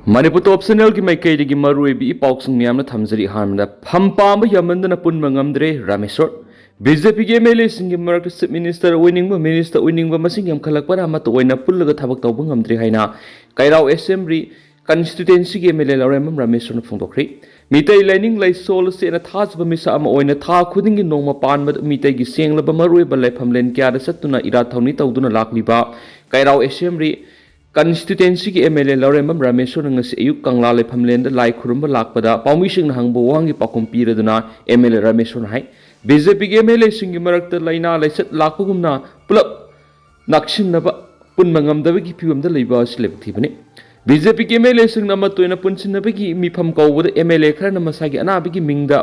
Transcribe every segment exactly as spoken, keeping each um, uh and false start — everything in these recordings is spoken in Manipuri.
ꯃꯅꯤꯄꯨꯔ ꯇꯣꯞ ꯆꯦꯅꯦꯜꯒꯤ ꯃꯥꯏꯀꯩꯗꯒꯤ ꯃꯔꯨꯑꯣꯏꯕ ꯏ ꯄꯥꯎꯁꯤꯡ ꯃꯌꯥꯝꯅ ꯊꯝꯖꯔꯤ꯫ ꯑꯍꯥꯟꯕꯗ, ꯐꯝ ꯄꯥꯝꯕ ꯌꯥꯝꯃꯟꯗꯅ ꯄꯨꯟꯕ ꯉꯝꯗ꯭ꯔꯦ, ꯔꯥꯃꯦꯁꯣꯔ꯫ ꯕꯤ ꯖꯦ ꯄꯤꯒꯤ ꯑꯦꯝ ꯑꯦꯜ ꯑꯦꯁꯤꯡꯒꯤ ꯃꯔꯛꯇ ꯆꯤꯐ ꯃꯤꯅꯤꯁꯇꯔ ꯑꯣꯏꯅꯤꯡꯕ, ꯃꯤꯅꯤꯁꯇꯔ ꯑꯣꯏꯅꯤꯡꯕ ꯃꯁꯤꯡ ꯌꯥꯝꯈꯠꯂꯛꯄꯅ ꯑꯃꯠꯇ ꯑꯣꯏꯅ ꯄꯨꯜꯂꯒ ꯊꯕꯛ ꯇꯧꯕ ꯉꯝꯗ꯭ꯔꯦ ꯍꯥꯏꯅ ꯀꯩꯔꯥꯎ ꯑꯦꯁꯦꯝꯕ꯭ꯂꯤ ꯀꯟꯁꯇꯤꯇ꯭ꯌꯨꯑꯦꯟꯁꯤꯒꯤ ꯑꯦꯝ ꯑꯦꯜ ꯑꯦ ꯂꯧꯔꯦꯝꯕꯝ ꯔꯥꯃꯦꯁꯣꯔꯅ ꯐꯣꯡꯗꯣꯛꯈ꯭ꯔꯦ꯫ ꯃꯤꯇꯩ ꯂꯥꯏꯅꯤꯡ ꯂꯥꯏꯁꯣꯜ ꯑꯁꯤ ꯑꯩꯅ ꯊꯥꯖꯕ ꯃꯤꯁꯛ ꯑꯃ ꯑꯣꯏꯅ ꯊꯥ ꯈꯨꯗꯤꯡꯒꯤ ꯅꯣꯡꯃ ꯄꯥꯟꯕꯗ ꯃꯤꯇꯩꯒꯤ ꯁꯦꯡꯂꯕ ꯃꯔꯨꯑꯣꯏꯕ ꯂꯥꯏꯐꯝꯂꯦꯟ ꯀꯌꯥꯗ ꯆꯠꯇꯨꯅ ꯏꯔꯥꯠ ꯊꯧꯅꯤ ꯇꯧꯗꯨꯅ ꯂꯥꯛꯂꯤꯕ ꯀꯩꯔꯥꯎ ꯑꯦꯁꯦꯝꯕ꯭ꯂꯤ ꯀꯟꯁꯇꯤꯇ꯭ꯌꯨꯑꯦꯟꯁꯤꯒꯤ ꯑꯦꯝ ꯑꯦꯜ ꯑꯦ ꯂꯧꯔꯦꯝꯕꯝ ꯔꯥꯃꯦꯁꯣꯔꯅ ꯉꯁꯤ ꯑꯌꯨꯛ ꯀꯪꯂꯥ ꯂꯥꯏꯐꯝꯂꯦꯟꯗ ꯂꯥꯏ ꯈꯨꯔꯨꯝꯕ ꯂꯥꯛꯄꯗ ꯄꯥꯎꯃꯤꯁꯤꯡꯅ ꯍꯪꯕ ꯋꯥꯍꯪꯒꯤ ꯄꯥꯎꯈꯨꯝ ꯄꯤꯔꯗꯨꯅ ꯑꯦꯝ ꯑꯦꯜ ꯑꯦ ꯔꯥꯃꯦꯁꯣꯔꯅ ꯍꯥꯏ, ꯕꯤ ꯖꯦ ꯄꯤꯒꯤ ꯑꯦꯝ ꯑꯦꯜ ꯑꯦꯁꯤꯡꯒꯤ ꯃꯔꯛꯇ ꯂꯥꯏꯅꯥ ꯂꯥꯏꯆꯠ ꯂꯥꯛꯄꯒꯨꯝꯅ ꯄꯨꯂꯞ ꯅꯛꯁꯤꯟꯅꯕ ꯄꯨꯟꯕ ꯉꯝꯗꯕꯒꯤ ꯐꯤꯕꯝꯗ ꯂꯩꯕ ꯑꯁꯤ ꯂꯥꯏꯕꯛ ꯊꯤꯕꯅꯤ꯫ ꯕꯤ ꯖꯦ ꯄꯤꯒꯤ ꯑꯦꯝ ꯑꯦꯜ ꯑꯦꯁꯤꯡꯅ ꯑꯃꯠꯇ ꯑꯣꯏꯅ ꯄꯨꯟꯁꯤꯟꯅꯕꯒꯤ ꯃꯤꯐꯝ ꯀꯧꯕꯗ ꯑꯦꯝ ꯑꯦꯜ ꯑꯦ ꯈꯔꯅ ꯃꯁꯥꯒꯤ ꯑꯅꯥꯕꯒꯤ ꯃꯤꯡꯗ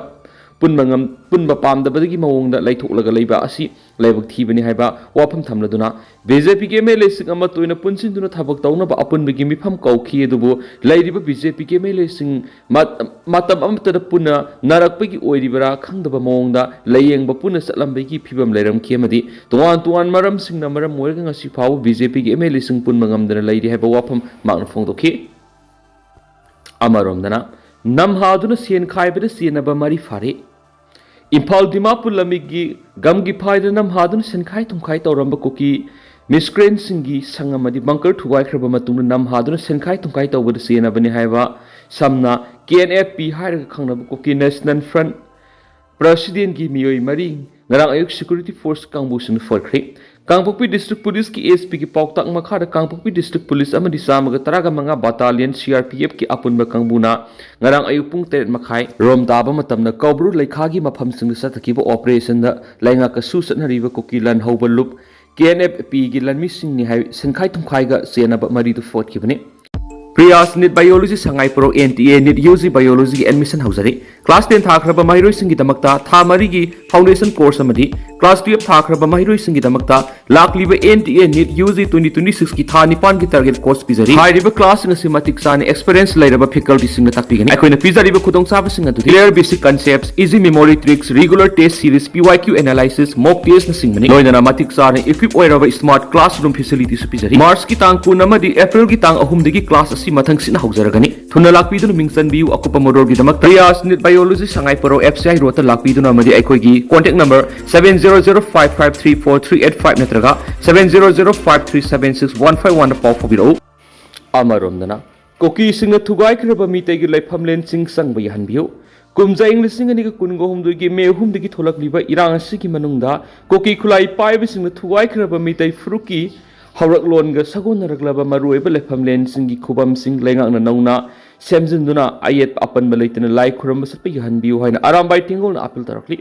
ꯄꯨꯟꯕ ꯉꯝ-, ꯄꯨꯟꯕ ꯄꯥꯝꯗꯕꯗꯒꯤ ꯃꯑꯣꯡꯗ ꯂꯩꯊꯣꯛꯂꯒ ꯂꯩꯕ ꯑꯁꯤ ꯂꯥꯏꯕꯛ ꯊꯤꯕꯅꯤ ꯍꯥꯏꯕ ꯋꯥꯐꯝ ꯊꯝꯂꯗꯨꯅ, ꯕꯤ ꯖꯦ ꯄꯤꯒꯤ ꯑꯦꯝ ꯑꯦꯜ ꯑꯦꯁꯤꯡ ꯑꯃꯠꯇ ꯑꯣꯏꯅ ꯄꯨꯟꯁꯤꯟꯗꯨꯅ ꯊꯕꯛ ꯇꯧꯅꯕ ꯑꯄꯨꯟꯕꯒꯤ ꯃꯤꯐꯝ ꯀꯧꯈꯤ, ꯑꯗꯨꯕꯨ ꯂꯩꯔꯤꯕ ꯕꯤ ꯖꯦ ꯄꯤꯒꯤ ꯑꯦꯝ ꯑꯦꯜ ꯑꯦꯁꯤꯡ ꯃꯠ-, ꯃꯇꯝ ꯑꯃꯠꯇꯗ ꯄꯨꯟꯅ ꯅꯥꯔꯛꯄꯒꯤ ꯑꯣꯏꯔꯤꯕ꯭ꯔꯥ ꯈꯪꯗꯕ ꯃꯑꯣꯡꯗ ꯂꯥꯏꯌꯦꯡꯕ ꯄꯨꯟꯅ ꯆꯠꯂꯝꯕꯒꯤ ꯐꯤꯕꯝ ꯂꯩꯔꯝꯈꯤ ꯑꯃꯗꯤ ꯇꯣꯉꯥꯟ ꯇꯣꯉꯥꯟ ꯃꯔꯝꯁꯤꯡꯅ ꯃꯔꯝ ꯑꯣꯏꯔꯒ ꯉꯁꯤ ꯐꯥꯎꯕ ꯕꯤ ꯖꯦ ꯄꯤꯒꯤ ꯑꯦꯝ ꯑꯦꯜ ꯑꯦꯁꯤꯡ ꯄꯨꯟꯕ ꯉꯝꯗꯅ ꯂꯩꯔꯤ ꯍꯥꯏꯕ ꯋꯥꯐꯝ ꯃꯍꯥꯛꯅ ꯐꯣꯡꯗꯣꯛꯈꯤ꯫ ꯑꯃꯔꯣꯝꯗꯅ, ꯅꯝꯍꯥꯗꯨꯅ ꯁꯦꯟ ꯈꯥꯏꯕꯗ ꯆꯦꯟꯅꯕ ꯃꯔꯤ ꯐꯥꯔꯦ꯫ ꯏꯝꯐꯥꯜ ꯗꯤꯃꯥꯄꯨꯔ ꯂꯝꯕꯤꯒꯤ ꯒꯝꯒꯤ ꯐꯥꯏꯗ ꯅꯝꯍꯥꯗꯨꯅ ꯁꯦꯟꯈꯥꯏ ꯊꯨꯝꯈꯥꯏ ꯇꯧꯔꯝꯕ ꯀꯨꯀꯤ ꯃꯤꯁꯀ꯭ꯔꯦꯟꯁꯤꯡꯒꯤ ꯁꯪ ꯑꯃꯗꯤ ꯕꯪꯀꯔ ꯊꯨꯒꯥꯏꯈ꯭ꯔꯕ ꯃꯇꯨꯡꯗ ꯅꯝꯍꯥꯗꯨꯅ ꯁꯦꯟꯈꯥꯏ ꯊꯨꯝꯈꯥꯏ ꯇꯧꯕꯗ ꯆꯦꯟꯅꯕꯅꯤ ꯍꯥꯏꯕ ꯁꯝꯅ ꯀꯦ ꯑꯦꯟ ꯑꯦꯐ ꯄꯤ ꯍꯥꯏꯔꯒ ꯈꯪꯅꯕ ꯀꯨꯀꯤ ꯅꯦꯁꯅꯦꯜ ꯐ꯭ꯔꯟꯠ ꯄ꯭ꯔꯁꯤꯗꯦꯟꯒꯤ ꯃꯤꯑꯣꯏ ꯃꯔꯤ ꯉꯔꯥꯡ ꯑꯌꯨꯛ ꯁꯦꯀ꯭ꯌꯨꯔꯤꯇꯤ ꯐꯣꯔꯁ ꯀꯥꯡꯕꯨꯁꯤꯡꯅ ꯐꯣꯠꯈ꯭ꯔꯦ꯫ ꯀꯥꯡꯄꯣꯛꯄꯤ ꯗꯤꯁꯇ꯭ꯔꯤꯛ ꯄꯨꯂꯤꯁꯀꯤ ꯑꯦꯁ ꯄꯤꯒꯤ ꯄꯥꯎꯇꯥꯛ ꯃꯈꯥꯗ ꯀꯥꯡꯄꯣꯛꯄꯤ ꯗꯤꯁꯇ꯭ꯔꯤꯛ ꯄꯨꯂꯤꯁ ꯑꯃꯗꯤ ꯆꯥꯝꯃꯒ ꯇꯔꯥꯒ ꯃꯉꯥ ꯕꯥꯇꯥꯂꯤꯌꯟ ꯁꯤ ꯑꯥꯔ ꯄꯤ ꯑꯦꯐꯀꯤ ꯑꯄꯨꯟꯕ ꯀꯥꯡꯕꯨꯅ ꯉꯔꯥꯡ ꯑꯌꯨꯛ ꯄꯨꯡ ꯇꯔꯦꯠ ꯃꯈꯥꯏ ꯔꯣꯝ ꯇꯥꯕ ꯃꯇꯝꯗ ꯀꯧꯕ꯭ꯔꯨ ꯂꯩꯈꯥꯒꯤ ꯃꯐꯝꯁꯤꯡꯗ ꯆꯠꯊꯈꯤꯕ ꯑꯣꯄꯔꯦꯁꯟꯗ ꯂꯩꯉꯥꯛꯀ ꯁꯨ ꯆꯠꯅꯔꯤꯕ ꯀꯨꯀꯤ ꯂꯥꯟꯍꯧꯕ ꯂꯨꯞ ꯀꯦ ꯑꯦꯟ ꯑꯦꯐ ꯄꯤꯒꯤ ꯂꯥꯟꯃꯤꯁꯤꯡꯅꯤ ꯍꯥꯏ ꯁꯦꯟꯈꯥꯏ ꯊꯨꯝꯈꯥꯏꯒ ꯆꯦꯟꯅꯕ ꯃꯔꯤꯗꯨ ꯐꯣꯠꯈꯤꯕꯅꯤ꯫ Priyas NEET biology Sangaiprou N T A NEET U G ꯕꯥꯏꯑꯣꯂꯣꯖꯤꯒꯤ ꯑꯦꯗꯃꯤꯁꯟ ꯍꯧꯖꯔꯤ꯫ ꯀ꯭ꯂꯥꯁ ꯇꯦꯟ ꯊꯥꯈ꯭ꯔꯕ ꯃꯍꯩꯔꯣꯏꯁꯤꯡꯒꯤꯗꯃꯛꯇ ꯊꯥ ꯃꯔꯤꯒꯤ ꯐꯥꯎꯟꯗꯦꯁꯟ ꯀꯣꯔꯁ ꯑꯃꯗꯤ ꯀ꯭ꯂꯥꯁ ꯇꯨꯌꯦꯜꯞ ꯊꯥꯈ꯭ꯔꯕ ꯃꯍꯩꯔꯣꯏꯁꯤꯡꯒꯤꯗꯃꯛꯇ ꯂꯥꯛꯂꯤꯕ N T A NEET U G twenty twenty ꯁꯤꯛꯁꯀꯤ ꯊꯥ ꯅꯤꯄꯥꯟꯒꯤ ꯇꯥꯔꯒꯦꯠ ꯀꯣꯔꯁ ꯄꯤꯖꯔꯤ꯫ ꯍꯥꯏꯔꯤꯕ ꯀ꯭ꯂꯥꯁꯁꯤꯡ ꯑꯁꯤ ꯃꯇꯤꯛ ꯆꯥꯅ ꯑꯦꯛꯁꯄꯤꯔꯤꯌꯦꯟꯁ ꯂꯩꯔꯕ ꯐꯦꯀꯜꯇꯤꯁꯤꯡꯅ ꯇꯥꯛꯄꯤꯒꯅꯤ꯫ ꯑꯩꯈꯣꯏꯅ ꯄꯤꯖꯔꯤꯕ ꯈꯨꯗꯣꯡꯆꯥꯕꯁꯤꯡ ꯑꯗꯨꯗꯤ clear basic concepts, easy memory tricks, regular test series, P Y Q analysis, mock test ꯅꯆꯤꯡꯕꯅꯤ꯫ ꯂꯣꯏꯅꯅ ꯃꯇꯤꯛ ꯆꯥꯅ equip ꯑꯣꯏꯔꯕ smart classroom facilityꯁꯨ ꯄꯤꯖꯔꯤ꯫ ꯃꯥꯔꯆꯀꯤ ꯇꯥꯡ ꯀꯨꯟ ꯑꯃꯗꯤ ꯑꯦꯄ꯭ꯔꯤꯜꯒꯤ ꯇꯥꯡ ꯑꯍꯨꯝꯗꯒꯤ ꯀ꯭ꯂꯥꯁ ꯑꯁꯤ ꯃꯊꯪꯁꯤꯠꯅ ꯍꯧꯖꯔꯒꯅꯤ꯫ ꯊꯨꯅ ꯂꯥꯛꯄꯤꯗꯨꯅ ꯃꯤꯡ ꯆꯟꯕꯤꯌꯨ꯫ ꯑꯀꯨꯞꯄ ꯃꯔꯣꯜꯒꯤꯗꯃꯛꯇ Riyas NEET biology Sangaiprou F C I ꯔꯣꯗꯇ ꯂꯥꯛꯄꯤꯗꯨꯅ ꯑꯃꯗꯤ ꯑꯩꯈꯣꯏꯒꯤ contact number seven zero zero five five three four three eight five ꯅꯠꯇ꯭ꯔꯒ seven zero zero five three seven six one five ꯋꯥꯟꯗ ꯄꯥꯎ ꯐꯥꯎꯕꯤꯔꯛꯎ꯫ ꯑꯃꯔꯣꯝꯗꯅ, ꯀꯨꯀꯤꯁꯤꯡꯅ ꯊꯨꯒꯥꯏꯈ꯭ꯔꯕ ꯃꯤꯇꯩꯒꯤ ꯂꯩꯐꯝꯂꯦꯟꯁꯤꯡ ꯆꯪꯕ ꯌꯥꯍꯟꯕꯤꯌꯨ꯫ ꯀꯨꯝꯖꯥ ꯏꯪ ꯂꯤꯁꯤꯡ ꯑꯅꯤꯒ ꯀꯨꯟꯒ ꯍꯨꯝꯗꯣꯏꯒꯤ ꯃꯦ ꯑꯍꯨꯝꯗꯒꯤ ꯊꯣꯛꯂꯛꯂꯤꯕ ꯏꯔꯥꯡ ꯑꯁꯤꯒꯤ ꯃꯅꯨꯡꯗ ꯀꯨꯀꯤ ꯈꯨꯠꯂꯥꯏ ꯄꯥꯏꯕꯁꯤꯡꯅ ꯊꯨꯒꯥꯏꯈ꯭ꯔꯕ ꯃꯤꯇꯩ ꯐꯨꯔꯨꯞꯀꯤ ꯍꯧꯔꯛꯂꯣꯟꯒ ꯁꯥꯒꯣꯟꯅꯔꯛꯂꯕ ꯃꯔꯨꯑꯣꯏꯕ ꯂꯩꯐꯝꯂꯦꯟꯁꯤꯡꯒꯤ ꯈꯨꯕꯝꯁꯤꯡ ꯂꯩꯉꯥꯛꯅ ꯅꯧꯅ ꯁꯦꯝꯖꯤꯟꯗꯨꯅ ꯑꯌꯦꯠ ꯑꯄꯟꯕ ꯂꯩꯇꯅ ꯂꯥꯏ ꯈꯨꯔꯨꯝꯕ ꯆꯠꯄ ꯌꯥꯍꯟꯕꯤꯌꯨ ꯍꯥꯏꯅ ꯑꯔꯥꯝꯕꯥꯏ ꯇꯦꯡꯒꯣꯜꯅ ꯑꯥꯄꯤꯜ ꯇꯧꯔꯛꯂꯤ꯫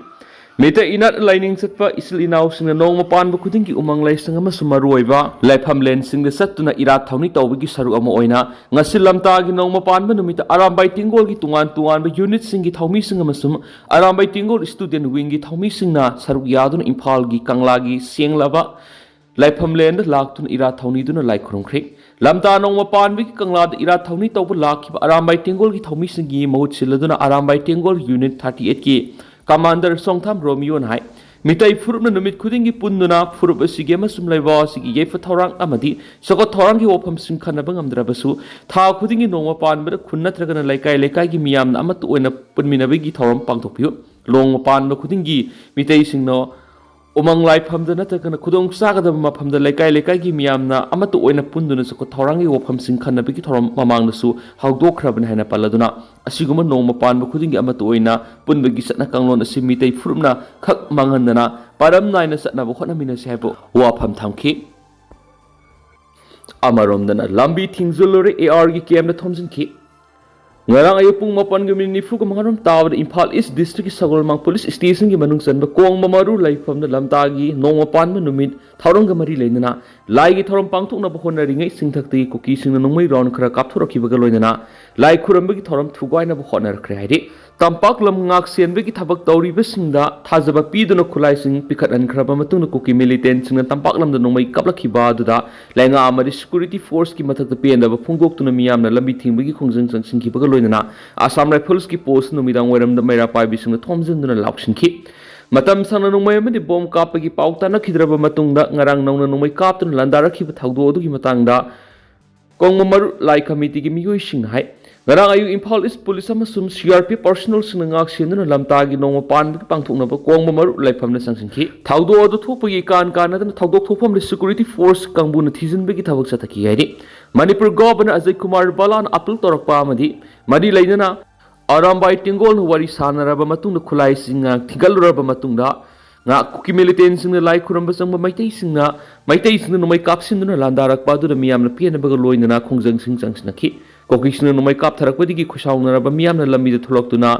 ꯃꯤꯇꯩ ꯏꯅꯥꯠ ꯂꯥꯏꯅꯤꯡ ꯆꯠꯄ ꯏꯆꯤꯜ ꯏꯅꯥꯎꯁꯤꯡꯅ ꯅꯣꯡꯃ ꯄꯥꯟꯕ ꯈꯨꯗꯤꯡꯒꯤ ꯎꯃꯪ ꯂꯥꯏꯁꯪ ꯑꯃꯁꯨꯡ ꯃꯔꯨꯑꯣꯏꯕ ꯂꯥꯏꯐꯝꯂꯦꯟꯁꯤꯡꯗ ꯆꯠꯇꯨꯅ ꯏꯔꯥꯠ ꯊꯧꯅꯤ ꯇꯧꯕꯒꯤ ꯁꯔꯨꯛ ꯑꯃ ꯑꯣꯏꯅ ꯉꯁꯤ ꯂꯝꯇꯥꯒꯤ ꯅꯣꯡꯃ ꯄꯥꯟꯕ ꯅꯨꯃꯤꯠꯇ ꯑꯔꯥꯝꯕꯥꯏ ꯇꯦꯡꯒꯣꯜꯒꯤ ꯇꯣꯉꯥꯟ ꯇꯣꯉꯥꯟꯕ ꯌꯨꯅꯤꯠꯁꯤꯡꯒꯤ ꯊꯧꯃꯤꯁꯤꯡ ꯑꯃꯁꯨꯡ ꯑꯔꯥꯝꯕꯥꯏ ꯇꯦꯡꯒꯣꯜ ꯁ꯭ꯇꯨꯗꯦꯟꯠ ꯋꯤꯡꯒꯤ ꯊꯧꯃꯤꯁꯤꯡꯅ ꯁꯔꯨꯛ ꯌꯥꯗꯨꯅ ꯏꯝꯐꯥꯜꯒꯤ ꯀꯪꯂꯥꯒꯤ ꯁꯦꯡꯂꯕ ꯂꯥꯏꯐꯝꯂꯦꯟꯗ ꯂꯥꯛꯇꯨꯅ ꯏꯔꯥꯠ ꯊꯧꯅꯤꯗꯨꯅ ꯂꯥꯏ ꯈꯨꯔꯨꯝꯈ꯭ꯔꯦ꯫ ꯂꯝꯇꯥ ꯅꯣꯡꯃ ꯄꯥꯟꯕꯒꯤ ꯀꯪꯂꯥꯗ ꯏꯔꯥꯠ ꯊꯧꯅꯤ ꯇꯧꯕ ꯂꯥꯛꯈꯤꯕ ꯑꯔꯥꯝꯕꯥꯏ ꯇꯦꯡꯒꯣꯜꯒꯤ ꯊꯧꯃꯤꯁꯤꯡꯒꯤ ꯃꯍꯨꯠ ꯁꯤꯜꯂꯗꯨꯅ ꯑꯔꯥꯝꯕꯥꯏ ꯇꯦꯡꯒꯣꯜ ꯌꯨꯅꯤꯠ ꯊꯥꯔꯇꯤ ꯑꯩꯠꯀꯤ ꯀꯃꯥꯟꯗꯔ ꯁꯣꯡꯊꯥꯝ ꯔꯣꯃꯤꯌꯣꯅ ꯍꯥꯏ, ꯃꯤꯇꯩ ꯐꯨꯔꯨꯞꯅ ꯅꯨꯃꯤꯠ ꯈꯨꯗꯤꯡꯒꯤ ꯄꯨꯟꯗꯨꯅ ꯐꯨꯔꯨꯞ ꯑꯁꯤꯒꯤ ꯑꯃꯁꯨꯡ ꯂꯩꯕꯥꯛ ꯑꯁꯤꯒꯤ ꯌꯥꯏꯐ ꯊꯧꯔꯥꯡ ꯑꯃꯗꯤ ꯆꯥꯎꯈꯠ ꯊꯧꯔꯥꯡꯒꯤ ꯋꯥꯐꯝꯁꯤꯡ ꯈꯟꯅꯕ ꯉꯝꯗ꯭ꯔꯕꯁꯨ, ꯊꯥ ꯈꯨꯗꯤꯡꯒꯤ ꯅꯣꯡꯃ ꯄꯥꯟꯕꯗ ꯈꯨꯟ ꯅꯠꯇ꯭ꯔꯒꯅ ꯂꯩꯀꯥꯏ ꯂꯩꯀꯥꯏꯒꯤ ꯃꯤꯌꯥꯝꯅ ꯑꯃꯠꯇ ꯑꯣꯏꯅ ꯄꯨꯟꯃꯤꯟꯅꯕꯒꯤ ꯊꯧꯔꯝ ꯄꯥꯡꯊꯣꯛꯄꯤꯌꯨ꯫ ꯅꯣꯡꯃ ꯄꯥꯟꯕ ꯈꯨꯗꯤꯡꯒꯤ ꯃꯤꯇꯩꯁꯤꯡꯅ ꯎꯃꯪ ꯂꯥꯏꯐꯝꯗ ꯅꯠꯇ꯭ꯔꯒꯅ ꯈꯨꯗꯣꯡ ꯆꯥꯒꯗꯕ ꯃꯐꯝꯗ ꯂꯩꯀꯥꯏ ꯂꯩꯀꯥꯏꯒꯤ ꯃꯤꯌꯥꯝꯅ ꯑꯃꯠꯇ ꯑꯣꯏꯅ ꯄꯨꯟꯗꯨꯅ ꯆꯥꯎꯈꯠ ꯊꯧꯔꯥꯡꯒꯤ ꯋꯥꯐꯝꯁꯤꯡ ꯈꯟꯅꯕꯒꯤ ꯊꯧꯔꯝ ꯃꯃꯥꯡꯗꯁꯨ ꯍꯧꯗꯣꯛꯈ꯭ꯔꯕꯅꯤ ꯍꯥꯏꯅ ꯄꯜꯂꯗꯨꯅ, ꯑꯁꯤꯒꯨꯝꯕ ꯅꯣꯡꯃ ꯄꯥꯟꯕ ꯈꯨꯗꯤꯡꯒꯤ ꯑꯃꯠꯇ ꯑꯣꯏꯅ ꯄꯨꯟꯕꯒꯤ ꯆꯠꯅ ꯀꯥꯡꯂꯣꯟ ꯑꯁꯤ ꯃꯤꯇꯩ ꯐꯨꯔꯨꯞꯅ ꯈꯛ ꯃꯥꯡꯍꯟꯗꯅ ꯄꯥꯔꯝ ꯅꯥꯏꯅ ꯆꯠꯅꯕ ꯍꯣꯠꯅꯃꯤꯟꯅꯁꯤ ꯍꯥꯏꯕ ꯋꯥꯐꯝ ꯊꯝꯈꯤ꯫ ꯑꯃꯔꯣꯝꯗꯅ ꯂꯝꯕꯤ ꯊꯤꯡꯖꯤꯜꯂꯨꯔꯦ, ꯑꯦ ꯑꯥꯔꯒꯤ ꯀꯦꯝꯗ ꯊꯣꯝꯖꯤꯟꯈꯤ꯫ ꯉꯔꯥꯡ ꯑꯌꯨꯛ ꯄꯨꯡ ꯃꯥꯄꯟꯒ ꯃꯤꯅꯤꯠ ꯅꯤꯐꯨꯒ ꯃꯉꯥꯔꯣꯝ ꯇꯥꯕꯗ ꯏꯝꯐꯥꯜ ꯏꯁ ꯗꯤꯁꯇ꯭ꯔꯤꯛꯀꯤ ꯁꯒꯣꯜꯃꯥꯡ ꯄꯨꯂꯤꯁ ꯁ꯭ꯇꯦꯁꯟꯒꯤ ꯃꯅꯨꯡ ꯆꯟꯕ ꯀꯣꯡꯕ ꯃꯔꯨ ꯂꯩꯐꯝꯗ ꯂꯝꯇꯥꯒꯤ ꯅꯣꯡꯃ ꯄꯥꯟꯕ ꯅꯨꯃꯤꯠ ꯊꯧꯔꯝꯒ ꯃꯔꯤ ꯂꯩꯅꯅ ꯂꯥꯏꯒꯤ ꯊꯧꯔꯝ ꯄꯥꯡꯊꯣꯛꯅꯕ ꯍꯣꯠꯅꯔꯤꯉꯩ ꯆꯤꯡꯊꯛꯇꯒꯤ ꯀꯨꯀꯤꯁꯤꯡꯅ ꯅꯣꯡꯃꯩ ꯔꯥꯎꯟ ꯈꯔ ꯀꯥꯞꯊꯣꯔꯛꯈꯤꯕꯒ ꯂꯣꯏꯅꯅ ꯂꯥꯏ ꯈꯨꯔꯝꯕꯒꯤ ꯊꯧꯔꯝ ꯊꯨꯒꯥꯏꯅꯕ ꯍꯣꯠꯅꯔꯛꯈ꯭ꯔꯦ ꯍꯥꯏꯔꯤ꯫ ꯇꯝꯄꯥꯛ ꯂꯝ ꯉꯥꯛ ꯁꯦꯟꯕꯒꯤ ꯊꯕꯛ ꯇꯧꯔꯤꯕꯁꯤꯡꯗ ꯊꯥꯖꯕ ꯄꯤꯗꯨꯅ ꯈꯨꯠꯂꯥꯏꯁꯤꯡ ꯄꯤꯈꯠꯍꯟꯈ꯭ꯔꯕ ꯃꯇꯨꯡꯗ ꯀꯨꯀꯤ ꯃꯤꯂꯤꯇꯦꯟꯁꯤꯡꯅ ꯇꯝꯄꯥꯛ ꯂꯝꯗ ꯅꯣꯡꯃꯩ ꯀꯥꯞꯂꯛꯈꯤꯕ ꯑꯗꯨꯗ ꯂꯩꯉꯥꯛ ꯑꯃꯗꯤ ꯁꯦꯀ꯭ꯌꯨꯔꯤꯇꯤ ꯐꯣꯔꯁꯀꯤ ꯃꯊꯛꯇ ꯄꯦꯟꯗꯕ ꯐꯣꯡꯗꯣꯛꯇꯨꯅ ꯃꯤꯌꯥꯝꯅ ꯂꯝꯕꯤ ꯊꯤꯡꯕꯒꯤ ꯈꯣꯡꯖꯪ ꯆꯪꯁꯤꯟꯈꯤꯕꯒ ꯂꯣꯏꯅꯅ ꯑꯁꯥꯝ ꯔꯥꯏꯐꯜꯁꯀꯤ ꯄꯣꯁ ꯅꯨꯃꯤꯗꯥꯡ ꯋꯥꯏꯔꯝꯗ ꯃꯩꯔꯥ ꯄꯥꯏꯕꯤꯁꯤꯡꯅ ꯊꯣꯝꯖꯤꯟꯗꯨꯅ ꯂꯥꯎꯁꯤꯟꯈꯤ꯫ ꯃꯇꯝ ꯁꯥꯡꯅ ꯅꯣꯡꯃꯩ ꯑꯃꯗꯤ ꯕꯣꯝ ꯀꯥꯞꯄꯒꯤ ꯄꯥꯎ ꯇꯥꯅꯈꯤꯗ꯭ꯔꯕ ꯃꯇꯨꯡꯗ ꯉꯔꯥꯡ ꯅꯧꯅ ꯅꯣꯡꯃꯩ ꯀꯥꯞꯇꯨꯅ ꯂꯥꯟꯗꯥꯔꯛꯈꯤꯕ ꯊꯧꯗꯣꯛ ꯑꯗꯨꯒꯤ ꯃꯇꯥꯡꯗ ꯀꯣꯡꯕ ꯃꯔꯨꯞ ꯂꯥꯏ ꯀꯃꯤꯇꯤꯒꯤ ꯃꯤꯑꯣꯏꯁꯤꯡꯅ ꯍꯥꯏ, ꯉꯔꯥꯡ ꯑꯌꯨꯛ ꯏꯝꯐꯥꯜ ꯏꯁ ꯄꯨꯂꯤꯁ ꯑꯃꯁꯨꯡ ꯁꯤ ꯑꯥꯔ ꯄꯤ ꯑꯦꯐ ꯄꯥꯔꯁꯣꯅꯦꯜꯁꯤꯡꯅ ꯉꯥꯛ ꯁꯦꯟꯗꯨꯅ ꯂꯝꯇꯥꯒꯤ ꯅꯣꯡꯃ ꯄꯥꯟꯕꯒꯤ ꯄꯥꯡꯊꯣꯛꯅꯕ ꯀꯣꯡꯕ ꯃꯔꯨꯞ ꯂꯥꯏꯐꯝꯗ ꯆꯪꯁꯤꯟꯈꯤ꯫ ꯊꯧꯗꯣꯛ ꯑꯗꯨ ꯊꯣꯛꯄꯒꯤ ꯏꯀꯥꯟ ꯀꯥꯟꯅꯗꯅ ꯊꯧꯗꯣꯛ ꯊꯣꯛꯐꯝꯗ ꯁꯦꯀ꯭ꯌꯨꯔꯤꯇꯤ ꯐꯣꯔꯁ ꯀꯥꯡꯕꯨꯅ ꯊꯤꯖꯤꯟꯕꯒꯤ ꯊꯕꯛ ꯆꯠꯊꯈꯤ ꯍꯥꯏꯔꯤ꯫ ꯃꯅꯤꯄꯨꯔ ꯒꯣꯚꯔꯅꯔ ꯑꯖꯌ ꯀꯨꯃꯥꯔ ꯕꯂꯥꯅ ꯑꯥꯄꯤꯜ ꯇꯧꯔꯛꯄ ꯑꯃꯗꯤ ꯃꯔꯤ ꯂꯩꯅꯅ ꯑꯔꯥꯝꯕꯥꯏ ꯇꯦꯡꯒꯣꯜꯅ ꯋꯥꯔꯤ ꯁꯥꯟꯅꯔꯕ ꯃꯇꯨꯡꯗ ꯈꯨꯠꯂꯥꯏꯁꯤꯡ ꯉꯥꯛ ꯊꯤꯒꯠꯂꯨꯔꯕ ꯃꯇꯨꯡꯗ ꯉꯥꯛ ꯀꯨꯀꯤ ꯃꯤꯂꯤꯇꯦꯟꯁꯤꯡꯅ ꯂꯥꯏ ꯈꯨꯔꯨꯝꯕ ꯆꯪꯕ ꯃꯩꯇꯩꯁꯤꯡꯅ, ꯃꯩꯇꯩꯁꯤꯡꯅ ꯅꯣꯡꯃꯩ ꯀꯥꯞꯁꯤꯟꯗꯨꯅ ꯂꯥꯟꯗꯥꯔꯛꯄ ꯑꯗꯨꯗ ꯃꯤꯌꯥꯝꯅ ꯄꯦꯟꯅꯕꯒ ꯂꯣꯏꯅꯅ ꯈꯣꯡꯖꯪꯁꯤꯡ ꯆꯪꯁꯤꯟꯅꯈꯤ꯫ ꯀꯨꯀꯤꯁꯤꯡꯅ ꯅꯣꯡꯃꯩ ꯀꯥꯞꯊꯔꯛꯄꯗꯒꯤ ꯈꯣꯏꯁꯥꯎꯅꯔꯕ ꯃꯤꯌꯥꯝꯅ ꯂꯝꯕꯤꯗ ꯊꯣꯛꯂꯛꯇꯨꯅ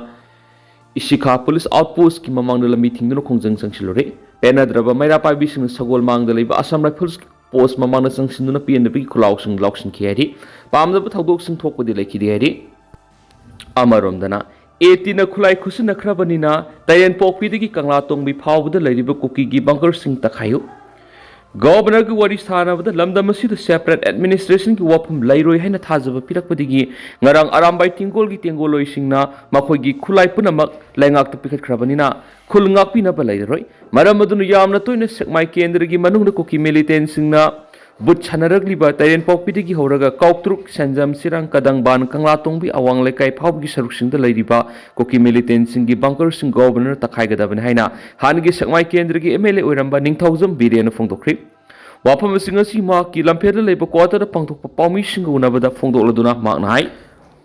ꯏꯁꯤꯈꯥ ꯄꯨꯂꯤꯁ ꯑꯥꯎꯠꯄꯣꯁꯀꯤ ꯃꯃꯥꯡꯗ ꯂꯝꯕꯤ ꯊꯤꯡꯗꯨꯅ ꯈꯣꯡꯖꯪ ꯆꯪꯁꯤꯜꯂꯨꯔꯦ꯫ ꯄꯦꯟꯅꯗ꯭ꯔꯕ ꯃꯩꯔꯥ ꯄꯥꯏꯕꯤꯁꯤꯡꯅ ꯁꯒꯣꯜ ꯃꯥꯡꯗ ꯂꯩꯕ ꯑꯁꯥꯝ ꯔꯥꯏꯐꯜꯁ ꯄꯣꯁ ꯃꯃꯥꯡꯗ ꯆꯪꯁꯤꯟꯗꯨꯅ ꯄꯦꯟꯗꯕꯒꯤ ꯈꯨꯂꯥꯎꯁꯤꯡ ꯂꯥꯎꯁꯤꯟꯈꯤ ꯍꯥꯏꯔꯤ꯫ ꯄꯥꯝꯗꯕ ꯊꯧꯗꯣꯛꯁꯤꯡ ꯊꯣꯛꯄꯗꯤ ꯂꯩꯈꯤꯗꯦ ꯍꯥꯏꯔꯤ꯫ ꯑꯃꯔꯣꯝꯗꯅ, ꯑꯦ ꯇꯤꯅ ꯈꯨꯠꯂꯥꯏ ꯈꯨꯠꯁꯤꯟꯅꯈ꯭ꯔꯕꯅꯤꯅ ꯇꯥꯏꯔꯦꯟꯄꯣꯛꯄꯤꯗꯒꯤ ꯀꯪꯂꯥꯇꯣꯡꯕꯤ ꯐꯥꯎꯕꯗ ꯂꯩꯔꯤꯕ ꯀꯨꯀꯤꯒꯤ ꯕꯪꯀꯔꯁꯤꯡ ꯇꯛꯈꯥꯏꯌꯨ꯫ ꯒꯣꯚꯔꯅꯔꯒꯤ ꯋꯥꯔꯤ ꯁꯥꯟꯅꯕꯗ ꯂꯝꯗꯝ ꯑꯁꯤꯗ ꯁꯦꯄꯔꯦꯠ ꯑꯦꯗꯃꯤꯅꯤꯁꯇ꯭ꯔꯦꯁꯟꯒꯤ ꯋꯥꯐꯝ ꯂꯩꯔꯣꯏ ꯍꯥꯏꯅ ꯊꯥꯖꯕ ꯄꯤꯔꯛꯄꯗꯒꯤ ꯉꯔꯥꯡ ꯑꯔꯥꯝꯕꯥꯏ ꯇꯦꯡꯒꯣꯜꯒꯤ ꯇꯦꯡꯒꯣꯜꯂꯣꯏꯁꯤꯡꯅ ꯃꯈꯣꯏꯒꯤ ꯈꯨꯠꯂꯥꯏ ꯄꯨꯝꯅꯃꯛ ꯂꯩꯉꯥꯛꯇ ꯄꯤꯈꯠꯈ꯭ꯔꯕꯅꯤꯅ ꯈꯨꯜ ꯉꯥꯛꯄꯤꯅꯕ ꯂꯩꯔꯔꯣꯏ꯫ ꯃꯔꯝ ꯑꯗꯨꯅ ꯌꯥꯝꯅ ꯇꯣꯏꯅ ꯁꯦꯛꯃꯥꯏ ꯀꯦꯟꯗ꯭ꯔꯒꯤ ꯃꯅꯨꯡꯗ ꯀꯨꯀꯤ ꯃꯤꯂꯤꯇꯦꯟꯁꯤꯡꯅ ꯕꯨꯠ ꯁꯥꯟꯅꯔꯛꯂꯤꯕ ꯇꯥꯏꯔꯦꯟꯄꯣꯛꯄꯤꯗꯒꯤ ꯍꯧꯔꯒ ꯀꯥꯎꯇ꯭ꯔꯨꯛ, ꯁꯦꯟꯖꯝ, ꯆꯤꯔꯥꯡ, ꯀꯗꯪꯕꯥꯟ, ꯀꯪꯂꯥꯇꯣꯡꯕꯤ, ꯑꯋꯥꯡ ꯂꯩꯀꯥꯏ ꯐꯥꯎꯕꯒꯤ ꯁꯔꯨꯛꯁꯤꯡꯗ ꯂꯩꯔꯤꯕ ꯀꯨꯀꯤ ꯃꯤꯂꯤꯇꯦꯟꯁꯤꯡꯒꯤ ꯕꯪꯀꯔꯁꯤꯡ ꯒꯣꯚꯔꯅꯔ ꯇꯛꯈꯥꯏꯒꯗꯕꯅꯤ ꯍꯥꯏꯅ ꯍꯥꯟꯅꯒꯤ ꯁꯦꯛꯃꯥꯏ ꯀꯦꯟꯗ꯭ꯔꯒꯤ ꯑꯦꯝ ꯑꯦꯜ ꯑꯦ ꯑꯣꯏꯔꯝꯕ ꯅꯤꯡꯊꯧꯖꯝ ꯕꯤꯔꯦꯟꯅ ꯐꯣꯡꯗꯣꯛꯈ꯭ꯔꯤ꯫ ꯋꯥꯐꯝ ꯑꯁꯤ ꯉꯁꯤ ꯃꯍꯥꯛꯀꯤ ꯂꯝꯐꯦꯜꯗ ꯂꯩꯕ ꯀ꯭ꯋꯥꯇꯔꯗ ꯄꯥꯡꯊꯣꯛꯄ ꯄꯥꯎꯃꯤꯁꯤꯡꯒ ꯎꯅꯕꯗ ꯐꯣꯡꯗꯣꯛꯂꯗꯨꯅ ꯃꯍꯥꯛꯅ ꯍꯥꯏ,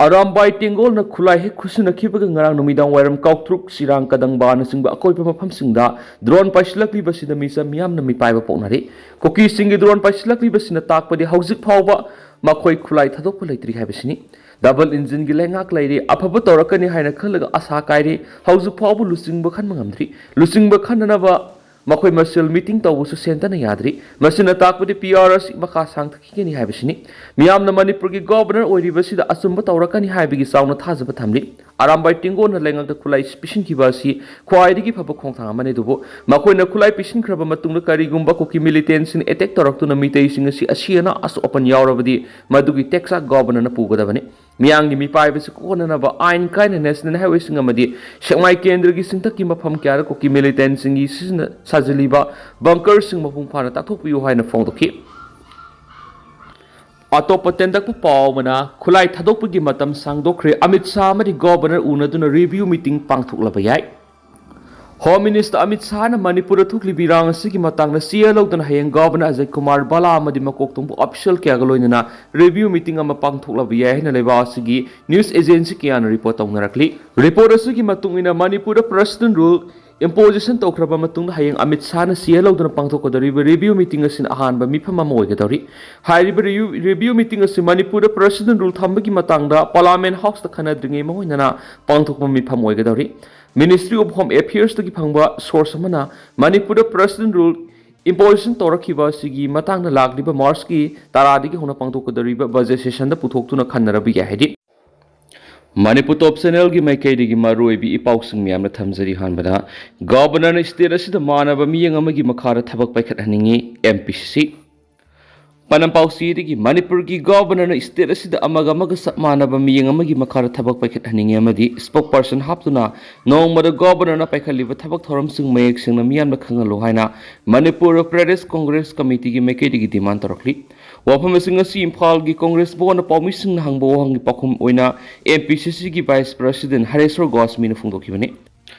ꯑꯔꯥꯝꯕꯥꯏ ꯇꯦꯡꯒꯣꯜꯅ ꯈꯨꯠꯂꯥꯏ ꯍꯦꯛ ꯈꯨꯠꯁꯤꯟꯅꯈꯤꯕꯒ ꯉꯔꯥꯡ ꯅꯨꯃꯤꯗꯥꯡ ꯋꯥꯏꯔꯝ ꯀꯥꯎꯇ꯭ꯔꯨꯛ, ꯆꯤꯔꯥꯡ, ꯀꯗꯪꯕꯥꯅꯆꯤꯡꯕ ꯑꯀꯣꯏꯕ ꯃꯐꯝꯁꯤꯡꯗ ꯗ꯭ꯔꯣꯟ ꯄꯥꯏꯁꯤꯜꯂꯛꯂꯤꯕꯁꯤꯗ ꯃꯤꯆꯝ ꯃꯤꯌꯥꯝꯅ ꯃꯤꯄꯥꯏꯕ ꯄꯣꯛꯅꯔꯤ꯫ ꯀꯨꯀꯤꯁꯤꯡꯒꯤ ꯗ꯭ꯔꯣꯟ ꯄꯥꯏꯁꯤꯜꯂꯛꯂꯤꯕꯁꯤꯅ ꯇꯥꯛꯄꯗꯤ ꯍꯧꯖꯤꯛ ꯐꯥꯎꯕ ꯃꯈꯣꯏ ꯈꯨꯠꯂꯥꯏ ꯊꯥꯗꯣꯛꯄ ꯂꯩꯇ꯭ꯔꯤ ꯍꯥꯏꯕꯁꯤꯅꯤ꯫ ꯗꯕꯜ ꯏꯟꯖꯤꯟꯒꯤ ꯂꯩꯉꯥꯛ ꯂꯩꯔꯤ, ꯑꯐꯕ ꯇꯧꯔꯛꯀꯅꯤ ꯍꯥꯏꯅ ꯈꯜꯂꯒ ꯑꯁꯥ ꯀꯥꯏꯔꯤ꯫ ꯍꯧꯖꯤꯛ ꯐꯥꯎꯕ ꯂꯨꯆꯤꯡꯕ ꯈꯟꯕ ꯉꯝꯗ꯭ꯔꯤ꯫ ꯂꯨꯆꯤꯡꯕ ꯈꯟꯅꯅꯕ ꯃꯈꯣꯏ ꯃꯁꯦꯜ ꯃꯤꯇꯤꯡ ꯇꯧꯕꯁꯨ ꯁꯦꯟꯇꯅ ꯌꯥꯗ꯭ꯔꯤ꯫ ꯃꯁꯤꯅ ꯇꯥꯛꯄꯗꯤ ꯄꯤ ꯑꯥꯔ ꯑꯁꯤ ꯃꯈꯥ ꯁꯥꯡꯊꯈꯤꯒꯅꯤ ꯍꯥꯏꯕꯁꯤꯅꯤ꯫ ꯃꯤꯌꯥꯝꯅ ꯃꯅꯤꯄꯨꯔꯒꯤ ꯒꯣꯚꯔꯅꯔ ꯑꯣꯏꯔꯤꯕꯁꯤꯗ ꯑꯆꯨꯝꯕ ꯇꯧꯔꯛꯀꯅꯤ ꯍꯥꯏꯕꯒꯤ ꯆꯥꯎꯅ ꯊꯥꯖꯕ ꯊꯝꯂꯤ꯫ ꯑꯔꯥꯝꯕꯥꯏ ꯇꯦꯡꯒꯣꯜꯅ ꯂꯩꯉꯥꯛꯇ ꯈꯨꯠꯂꯥꯏ ꯄꯤꯁꯤꯟꯈꯤꯕ ꯑꯁꯤ ꯈ꯭ꯋꯥꯏꯗꯒꯤ ꯐꯕ ꯈꯣꯡꯊꯥꯡ ꯑꯃꯅꯤ, ꯑꯗꯨꯕꯨ ꯃꯈꯣꯏꯅ ꯈꯨꯠꯂꯥꯏ ꯄꯤꯁꯤꯟꯈ꯭ꯔꯕ ꯃꯇꯨꯡꯗ ꯀꯔꯤꯒꯨꯝꯕ ꯀꯨꯀꯤ ꯃꯤꯂꯤꯇꯦꯟꯁꯤꯡꯅ ꯑꯦꯇꯦꯛ ꯇꯧꯔꯛꯇꯨꯅ ꯃꯤꯇꯩꯁꯤꯡ ꯑꯁꯤ ꯑꯁꯤ ꯑꯅꯥ ꯑꯁꯣꯛ ꯑꯄꯟ ꯌꯥꯎꯔꯕꯗꯤ ꯃꯗꯨꯒꯤ ꯇꯦꯛꯆꯥꯛ ꯒꯣꯚꯔꯅꯔꯅ ꯄꯨꯒꯗꯕꯅꯤ꯫ ꯃꯤꯌꯥꯝꯒꯤ ꯃꯤꯄꯥꯏꯕꯁꯤ ꯀꯣꯛꯍꯟꯅꯅꯕ ꯑꯥꯏꯟ ꯀꯥꯏꯅ ꯅꯦꯁꯅꯦꯜ ꯍꯥꯏꯋꯦꯁꯤꯡ ꯑꯃꯗꯤ ꯁꯦꯛꯃꯥꯏ ꯀꯦꯟꯗ꯭ꯔꯒꯤ ꯆꯤꯡꯊꯛꯀꯤ ꯃꯐꯝ ꯀꯌꯥꯗ ꯀꯨꯀꯤ ꯃꯤꯂꯤꯇꯦꯟꯁꯤꯡꯒꯤ ꯁꯤꯖꯤꯟꯅ-, ꯁꯥꯖꯤꯜꯂꯤꯕ ꯕꯪꯀꯔꯁꯤꯡ ꯃꯄꯨꯡ ꯐꯥꯅ ꯇꯥꯛꯊꯣꯛꯄꯤꯌꯨ ꯍꯥꯏꯅ ꯐꯣꯡꯗꯣꯛꯈꯤ꯫ ꯑꯇꯣꯞꯄ ꯇꯦꯟꯗꯛꯄ ꯄꯥꯎ ꯑꯃꯅ, ꯈꯨꯠꯂꯥꯏ ꯊꯥꯗꯣꯛꯄꯒꯤ ꯃꯇꯝ ꯁꯥꯡꯗꯣꯛꯈ꯭ꯔꯦ, ꯑꯃꯤꯠ ꯁꯥꯍ ꯑꯃꯗꯤ ꯒꯣꯚꯔꯅꯔ ꯎꯅꯗꯨꯅ ꯔꯤꯚꯤꯌꯨ ꯃꯤꯇꯤꯡ ꯄꯥꯡꯊꯣꯛꯂꯕ ꯌꯥꯏ꯫ ꯍꯣꯝ ꯃꯤꯅꯤꯁꯇꯔ ꯑꯃꯤꯠ ꯁꯥꯍꯅ ꯃꯅꯤꯄꯨꯔꯗ ꯊꯣꯛꯂꯤꯕ ꯏꯔꯥꯡ ꯑꯁꯤꯒꯤ ꯃꯇꯥꯡꯗ ꯁꯤꯌꯥ ꯂꯧꯗꯨꯅ ꯍꯌꯦꯡ ꯒꯣꯚꯔꯅꯔ ꯑꯖꯌ ꯀꯨꯃꯥꯔ ꯚꯥꯂꯥ ꯑꯃꯗꯤ ꯃꯀꯣꯛ ꯊꯣꯡꯕ ꯑꯣꯐꯤꯁꯤꯌꯦꯜ ꯀꯌꯥꯒ ꯂꯣꯏꯅꯅ ꯔꯤꯚꯤꯌꯨ ꯃꯤꯇꯤꯡ ꯑꯃ ꯄꯥꯡꯊꯣꯛꯂꯕ ꯌꯥꯏ ꯍꯥꯏꯅ ꯂꯩꯕꯥꯛ ꯑꯁꯤꯒꯤ ꯅ꯭ꯌꯨꯁ ꯑꯦꯖꯦꯟꯁꯤ ꯀꯌꯥꯅ ꯔꯤꯄꯣꯔꯠ ꯇꯧꯅꯔꯛꯂꯤ꯫ ꯔꯤꯄꯣꯔꯠ ꯑꯁꯤꯒꯤ ꯃꯇꯨꯡ ꯏꯟꯅ, ꯃꯅꯤꯄꯨꯔꯗ ꯄ꯭ꯔꯦꯁꯤꯗꯦꯟ ꯔꯨꯜ ꯏꯝꯄꯣꯖꯤꯁꯟ ꯇꯧꯈ꯭ꯔꯕ ꯃꯇꯨꯡꯗ ꯍꯌꯦꯡ ꯑꯃꯤꯠ ꯁꯥꯍꯅ ꯁꯤꯌꯥ ꯂꯧꯗꯨꯅ ꯄꯥꯡꯊꯣꯛꯀꯗꯧꯔꯤꯕ ꯔꯤꯚꯤꯌꯨ ꯃꯤꯇꯤꯡ ꯑꯁꯤꯅ ꯑꯍꯥꯟꯕ ꯃꯤꯐꯝ ꯑꯃ ꯑꯣꯏꯒꯗꯧꯔꯤ꯫ ꯍꯥꯏꯔꯤꯕ ꯔꯤꯚꯤꯌꯨ, ꯔꯤꯚꯤꯌꯨ ꯃꯤꯇꯤꯡ ꯑꯁꯤ ꯃꯅꯤꯄꯨꯔꯗ ꯄ꯭ꯔꯦꯁꯤꯗꯦꯟ ꯔꯨꯜ ꯊꯝꯕꯒꯤ ꯃꯇꯥꯡꯗ ꯄꯥꯔꯂꯥꯃꯦꯟ ꯍꯥꯎꯁꯇ ꯈꯟꯅꯗ꯭ꯔꯤꯉꯩ ꯃꯈꯣꯏꯅꯅ ꯄꯥꯡꯊꯣꯛꯄ ꯃꯤꯐꯝ ꯑꯣꯏꯒꯗꯧꯔꯤ꯫ ꯃꯤꯅꯤꯁꯇ꯭ꯔꯤ ꯑꯣꯐ ꯍꯣꯝ ꯑꯦꯐꯤꯌꯔꯁꯇꯒꯤ ꯐꯪꯕ ꯁꯣꯔꯁ ꯑꯃꯅ ꯃꯅꯤꯄꯨꯔꯗ ꯄ꯭ꯔꯦꯁꯤꯗꯦꯟ ꯔꯨꯜ ꯏꯝꯄꯣꯖꯤꯁꯟ ꯇꯧꯔꯛꯈꯤꯕ ꯑꯁꯤꯒꯤ ꯃꯇꯥꯡꯗ ꯂꯥꯛꯂꯤꯕ ꯃꯥꯔꯆꯀꯤ ꯇꯔꯥꯗꯒꯤ ꯍꯧꯅ ꯄꯥꯡꯊꯣꯛꯀꯗꯧꯔꯤꯕ ꯕꯖꯦꯠ ꯁꯦꯁꯟꯗ ꯄꯨꯊꯣꯛꯇꯨꯅ ꯈꯟꯅꯔꯕ ꯌꯥꯏ ꯍꯥꯏꯗꯤ꯫ ꯃꯅꯤꯄꯨꯔ ꯇꯣꯞ ꯆꯦꯅꯦꯜꯒꯤ ꯃꯥꯏꯀꯩꯗꯒꯤ ꯃꯔꯨꯑꯣꯏꯕ ꯏ ꯄꯥꯎꯁꯤꯡ ꯃꯌꯥꯝꯅ ꯊꯝꯖꯔꯤ꯫ ꯑꯍꯥꯟꯕꯗ, ꯒꯣꯚꯔꯅꯔꯅ ꯁ꯭ꯇꯦꯠ ꯑꯁꯤꯗ ꯃꯥꯟꯅꯕ ꯃꯤꯠꯌꯦꯡ ꯑꯃꯒꯤ ꯃꯈꯥꯗ ꯊꯕꯛ ꯄꯥꯏꯈꯠꯍꯟꯅꯤꯡꯉꯤ, ꯑꯦꯝ ꯄꯤ ꯁꯤ ꯁꯤ꯫ ꯄꯅꯝ ꯄꯥꯎꯆꯦꯗꯒꯤ ꯃꯅꯤꯄꯨꯔꯒꯤ ꯒꯣꯚꯔꯅꯔꯅ ꯁ꯭ꯇꯦꯠ ꯑꯁꯤꯗ ꯑꯃꯒ ꯑꯃꯒ ꯆꯞ ꯃꯥꯟꯅꯕ ꯃꯤꯠꯌꯦꯡ ꯑꯃꯒꯤ ꯃꯈꯥꯗ ꯊꯕꯛ ꯄꯥꯏꯈꯠꯍꯟꯅꯤꯡꯉꯤ ꯑꯃꯗꯤ ꯁ꯭ꯄꯣꯛꯄꯔꯁꯟ ꯍꯥꯞꯇꯨꯅ ꯅꯣꯡꯃꯗ ꯒꯣꯚꯔꯅꯔꯅ ꯄꯥꯏꯈꯠꯂꯤꯕ ꯊꯕꯛ ꯊꯧꯔꯝꯁꯤꯡ ꯃꯌꯦꯛ ꯁꯦꯡꯅ ꯃꯤꯌꯥꯝꯗ ꯈꯪꯍꯜꯂꯨ ꯍꯥꯏꯅ ꯃꯅꯤꯄꯨꯔ ꯄ꯭ꯔꯗꯦꯁ ꯀꯣꯡꯒ꯭ꯔꯦꯁ ꯀꯃꯤꯇꯤꯒꯤ ꯃꯥꯏꯀꯩꯗꯒꯤ ꯗꯤꯃꯥꯟ ꯇꯧꯔꯛꯂꯤ꯫ ꯋꯥꯐꯝ ꯑꯁꯤꯡ ꯑꯁꯤ ꯏꯝꯐꯥꯜꯒꯤ ꯀꯣꯡꯒ꯭ꯔꯦꯁ ꯚꯋꯟꯗ ꯄꯥꯎꯃꯤꯁꯤꯡꯅ ꯍꯪꯕ ꯋꯥꯍꯪꯒꯤ ꯄꯥꯎꯈꯨꯝ ꯑꯣꯏꯅ ꯑꯦꯝ ꯄꯤ ꯁꯤ ꯁꯤꯒꯤ ꯚꯥꯏꯁ ꯄ꯭ꯔꯁꯤꯗꯦꯟ ꯍꯔꯦꯁ꯭ꯋꯔ ꯒꯣꯁꯃꯤꯅ ꯐꯣꯡꯗꯣꯛꯈꯤꯕꯅꯤ꯫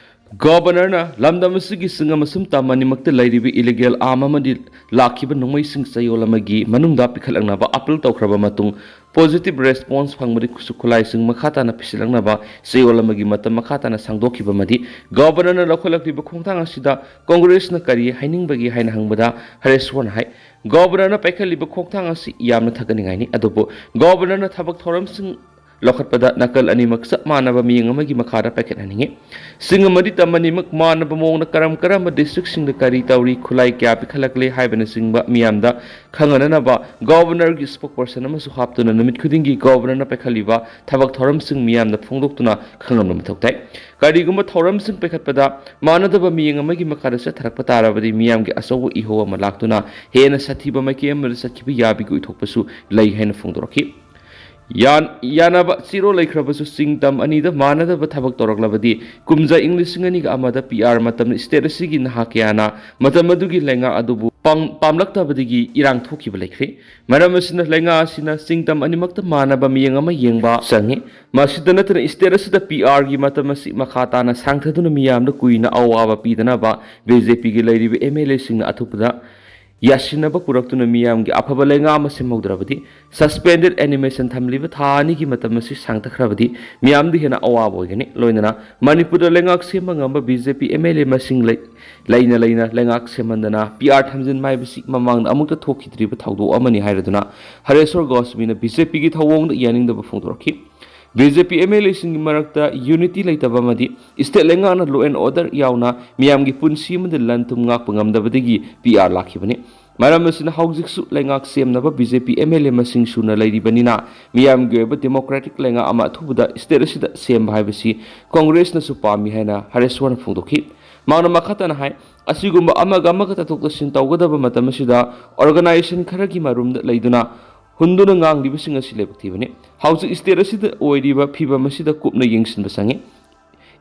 ꯒꯣꯚꯔꯅꯔꯅ ꯂꯝꯗꯝ ꯑꯁꯤꯒꯤ ꯁꯤꯡꯒꯝ ꯑꯁꯨꯝꯇ ꯃꯅꯤꯃꯛꯇ ꯂꯩꯔꯤꯕ ꯏꯂꯤꯒꯦꯜ ꯑꯥꯔꯝ ꯑꯃꯗꯤ ꯂꯥꯛꯈꯤꯕ ꯅꯣꯡꯃꯩꯁꯤꯡ ꯆꯌꯣꯜ ꯑꯃꯒꯤ ꯃꯅꯨꯡꯗ ꯄꯤꯈꯠꯂꯛꯅꯕ ꯑꯥꯄꯤꯜ ꯇꯧꯈ꯭ꯔꯕ ꯃꯇꯨꯡ, ꯄꯣꯖꯤꯇꯤꯚ ꯔꯦꯁꯄꯣꯟꯁ ꯐꯪꯕꯗꯒꯤ ꯈꯨꯠꯁꯨ ꯈꯨꯠꯂꯥꯏꯁꯤꯡ ꯃꯈꯥ ꯇꯥꯅ ꯄꯤꯁꯤꯜꯂꯛꯅꯕ ꯆꯌꯣꯜ ꯑꯃꯒꯤ ꯃꯇꯝ ꯃꯈꯥ ꯇꯥꯅ ꯁꯥꯡꯗꯣꯛꯈꯤꯕ ꯑꯃꯗꯤ ꯒꯣꯚꯔꯅꯔꯅ ꯂꯧꯈꯠꯂꯛꯂꯤꯕ ꯈꯣꯡꯊꯥꯡ ꯑꯁꯤꯗ ꯀꯣꯡꯒ꯭ꯔꯦꯁꯅ ꯀꯔꯤ ꯍꯥꯏꯅꯤꯡꯕꯒꯦ ꯍꯥꯏꯅ ꯍꯪꯕꯗ, ꯍꯔꯦꯁ꯭ꯋꯔꯅ ꯍꯥꯏ, ꯒꯣꯚꯔꯅꯔꯅ ꯄꯥꯏꯈꯠꯂꯤꯕ ꯈꯣꯡꯊꯥꯡ ꯑꯁꯤ ꯌꯥꯝꯅ ꯊꯥꯒꯠꯅꯤꯡꯉꯥꯏꯅꯤ, ꯑꯗꯨꯕꯨ ꯒꯣꯚꯔꯅꯔꯅ ꯊꯕꯛ ꯊꯧꯔꯝꯁꯤꯡ ꯂꯧꯈꯠꯄꯗ ꯅꯥꯀꯜ ꯑꯅꯤꯃꯛ ꯆꯞ ꯃꯥꯟꯅꯕ ꯃꯤꯠꯌꯦꯡ ꯑꯃꯒꯤ ꯃꯈꯥꯗ ꯄꯥꯏꯈꯠꯍꯟꯅꯤꯡꯉꯤ꯫ ꯁꯤꯡ ꯑꯃꯗꯤ ꯇꯝ ꯑꯅꯤꯃꯛ ꯃꯥꯟꯅꯕ ꯃꯑꯣꯡꯗ ꯀꯔꯝ ꯀꯔꯝꯕ ꯗꯤꯁꯇ꯭ꯔꯤꯛꯁꯤꯡꯗ ꯀꯔꯤ ꯇꯧꯔꯤ, ꯈꯨꯠꯂꯥꯏ ꯀꯌꯥ ꯄꯤꯈꯠꯂꯛꯂꯦ ꯍꯥꯏꯕꯅꯆꯤꯡꯕ ꯃꯤꯌꯥꯝꯗ ꯈꯪꯍꯟꯅꯅꯕ ꯒꯣꯚꯔꯅꯔꯒꯤ ꯁ꯭ꯄꯣꯛꯄꯔꯁꯟ ꯑꯃꯁꯨ ꯍꯥꯞꯇꯨꯅ ꯅꯨꯃꯤꯠ ꯈꯨꯗꯤꯡꯒꯤ ꯒꯣꯚꯔꯅꯔꯅ ꯄꯥꯏꯈꯠꯂꯤꯕ ꯊꯕꯛ ꯊꯧꯔꯝꯁꯤꯡ ꯃꯤꯌꯥꯝꯗ ꯐꯣꯡꯗꯣꯛꯇꯨꯅ ꯈꯪꯍꯟꯕ ꯃꯊꯧ ꯇꯥꯏ꯫ ꯀꯔꯤꯒꯨꯝꯕ ꯊꯧꯔꯝꯁꯤꯡ ꯄꯥꯏꯈꯠꯄꯗ ꯃꯥꯟꯅꯗꯕ ꯃꯤꯠꯌꯦꯡ ꯑꯃꯒꯤ ꯃꯈꯥꯗ ꯆꯠꯊꯔꯛꯄ ꯇꯥꯔꯕꯗꯤ ꯃꯤꯌꯥꯝꯒꯤ ꯑꯆꯧꯕ ꯏꯍꯧ ꯑꯃ ꯂꯥꯛꯇꯨꯅ ꯍꯦꯟꯅ ꯁꯥꯊꯤꯕ ꯃꯥꯏꯀꯩ ꯑꯃꯗ ꯆꯠꯈꯤꯕ ꯌꯥꯕꯒꯤ ꯑꯣꯏꯊꯣꯛꯄꯁꯨ ꯂꯩ ꯍꯥꯏꯅ ꯐꯣꯡꯗꯣꯔꯛꯈꯤ꯫ ꯌꯥꯟ-, ꯌꯥꯅꯕ ꯆꯦꯔꯣꯜ ꯂꯩꯈ꯭ꯔꯕꯁꯨ ꯆꯤꯡ ꯇꯝ ꯑꯅꯤꯗ ꯃꯥꯟꯅꯗꯕ ꯊꯕꯛ ꯇꯧꯔꯛꯂꯕꯗꯤ ꯀꯨꯝꯖꯥ ꯏꯪ ꯂꯤꯁꯤꯡ ꯑꯅꯤꯒ ꯑꯃꯗ ꯄꯤ ꯑꯥꯔ ꯃꯇꯝꯗ ꯁ꯭ꯇꯦꯠ ꯑꯁꯤꯒꯤ ꯅꯍꯥ ꯀꯌꯥꯅ ꯃꯇꯝ ꯑꯗꯨꯒꯤ ꯂꯩꯉꯥꯛ ꯑꯗꯨꯕꯨ ꯄꯥꯝꯂꯛꯇꯕꯗꯒꯤ ꯏꯔꯥꯡ ꯊꯣꯛꯈꯤꯕ ꯂꯩꯈ꯭ꯔꯦ꯫ ꯃꯔꯝ ꯑꯁꯤꯅ ꯂꯩꯉꯥꯛ ꯑꯁꯤꯅ ꯆꯤꯡꯗꯝ ꯑꯅꯤꯃꯛꯇ ꯃꯥꯟꯅꯕ ꯃꯤꯠꯌꯦꯡ ꯑꯃ ꯌꯦꯡꯕ ꯆꯪꯏ꯫ ꯃꯁꯤꯗ ꯅꯠꯇꯅ ꯁ꯭ꯇꯦꯠ ꯑꯁꯤꯗ ꯄꯤ ꯑꯥꯔꯒꯤ ꯃꯇꯝ ꯑꯁꯤ ꯃꯈꯥ ꯇꯥꯅ ꯁꯥꯡꯊꯗꯨꯅ ꯃꯤꯌꯥꯝꯗ ꯀꯨꯏꯅ ꯑꯋꯥꯕ ꯄꯤꯗꯅꯕ ꯕꯤ ꯖꯦ ꯄꯤꯒꯤ ꯂꯩꯔꯤꯕ ꯑꯦꯝ ꯑꯦꯜ ꯑꯦꯁꯤꯡꯅ ꯑꯊꯨꯕꯗ ꯌꯥꯁꯤꯟꯅꯕ ꯄꯨꯔꯛꯇꯨꯅ ꯃꯤꯌꯥꯝꯒꯤ ꯑꯐꯕ ꯂꯩꯉꯥꯛ ꯑꯃ ꯁꯦꯝꯍꯧꯗ꯭ꯔꯕꯗꯤ, suspended animation ꯊꯝꯂꯤꯕ ꯊꯥ ꯑꯅꯤꯒꯤ ꯃꯇꯝ ꯑꯁꯤ ꯁꯥꯡꯊꯈ꯭ꯔꯕꯗꯤ ꯃꯤꯌꯥꯝꯗ ꯍꯦꯟꯅ ꯑꯋꯥꯕ ꯑꯣꯏꯒꯅꯤ꯫ ꯂꯣꯏꯅꯅ ꯃꯅꯤꯄꯨꯔꯗ ꯂꯩꯉꯥꯛ ꯁꯦꯝꯕ ꯉꯝꯕ B J P M L ꯑꯦ ꯃꯁꯤꯡ ꯂꯩ-, ꯂꯩꯅ ꯂꯩꯅ ꯂꯩꯉꯥꯛ ꯁꯦꯝꯍꯟꯗꯅ ꯄꯤ ꯑꯥꯔ ꯊꯝꯖꯤꯟꯕ ꯍꯥꯏꯕꯁꯤ ꯃꯃꯥꯡꯗ ꯑꯃꯨꯛꯇ ꯊꯣꯛꯈꯤꯗ꯭ꯔꯤꯕ ꯊꯧꯗꯣꯛ ꯑꯃꯅꯤ ꯍꯥꯏꯔꯗꯨꯅ ꯍꯔꯦꯁ꯭ꯋꯔ ꯒꯣꯁ꯭ꯋꯥꯃꯤꯅ ꯕꯤ ꯖꯦ ꯄꯤꯒꯤ ꯊꯧꯑꯣꯡꯗ ꯌꯥꯅꯤꯡꯗꯕ ꯐꯣꯡꯗꯣꯔꯛꯈꯤ꯫ B J P M L ꯑꯦꯁꯤꯡꯒꯤ ꯃꯔꯛꯇ unity ꯂꯩꯇꯕ ꯑꯃꯗꯤ ꯁ꯭ꯇꯦꯠ ꯂꯩꯉꯥꯛꯅ law and order ꯌꯥꯎꯅ ꯃꯤꯌꯥꯝꯒꯤ ꯄꯨꯟꯁꯤ ꯑꯃꯗꯤ ꯂꯟ ꯊꯨꯝ ꯉꯥꯛꯄ ꯉꯝꯗꯕꯗꯒꯤ ꯄꯤ ꯑꯥꯔ ꯂꯥꯛꯈꯤꯕꯅꯤ꯫ ꯃꯔꯝ ꯑꯁꯤꯅ ꯍꯧꯖꯤꯛꯁꯨ ꯂꯩꯉꯥꯛ ꯁꯦꯝꯅꯕ B J P M L ꯑꯦ ꯃꯁꯤꯡ ꯁꯨꯅ ꯂꯩꯔꯤꯕꯅꯤꯅ ꯃꯤꯌꯥꯝꯒꯤ ꯑꯣꯏꯕ democratic ꯂꯩꯉꯥꯛ ꯑꯃ ꯑꯊꯨꯕꯗ ꯁ꯭ꯇꯦꯠ ꯑꯁꯤꯗ ꯁꯦꯝꯕ ꯍꯥꯏꯕꯁꯤ ꯀꯣꯡꯒ꯭ꯔꯦꯁꯅꯁꯨ ꯄꯥꯝꯃꯤ ꯍꯥꯏꯅ ꯍꯔꯦꯁ꯭ꯋꯔꯅ ꯐꯣꯡꯗꯣꯛꯈꯤ꯫ ꯃꯍꯥꯛꯅ ꯃꯈꯥ ꯇꯥꯅ ꯍꯥꯏ, ꯑꯁꯤꯒꯨꯝꯕ ꯑꯃꯒ ꯑꯃꯒ ꯇꯥꯊꯣꯛ ꯇꯥꯁꯤꯟ ꯇꯧꯒꯗꯕ ꯃꯇꯝ ꯑꯁꯤꯗ organization ꯈꯔꯒꯤ ꯃꯔꯨꯝꯗ ꯂꯩꯗꯨꯅ ꯍꯨꯟꯗꯨꯅ ꯉꯥꯡꯂꯤꯕꯁꯤꯡ ꯑꯁꯤ ꯂꯥꯏꯕꯛ ꯊꯤꯕꯅꯤ꯫ ꯍꯧꯖꯤꯛ ꯁ꯭ꯇꯦꯠ ꯑꯁꯤꯗ ꯑꯣꯏꯔꯤꯕ ꯐꯤꯕꯝ ꯑꯁꯤꯗ ꯀꯨꯞꯅ ꯌꯦꯡꯁꯤꯟꯕ ꯆꯪꯏ꯫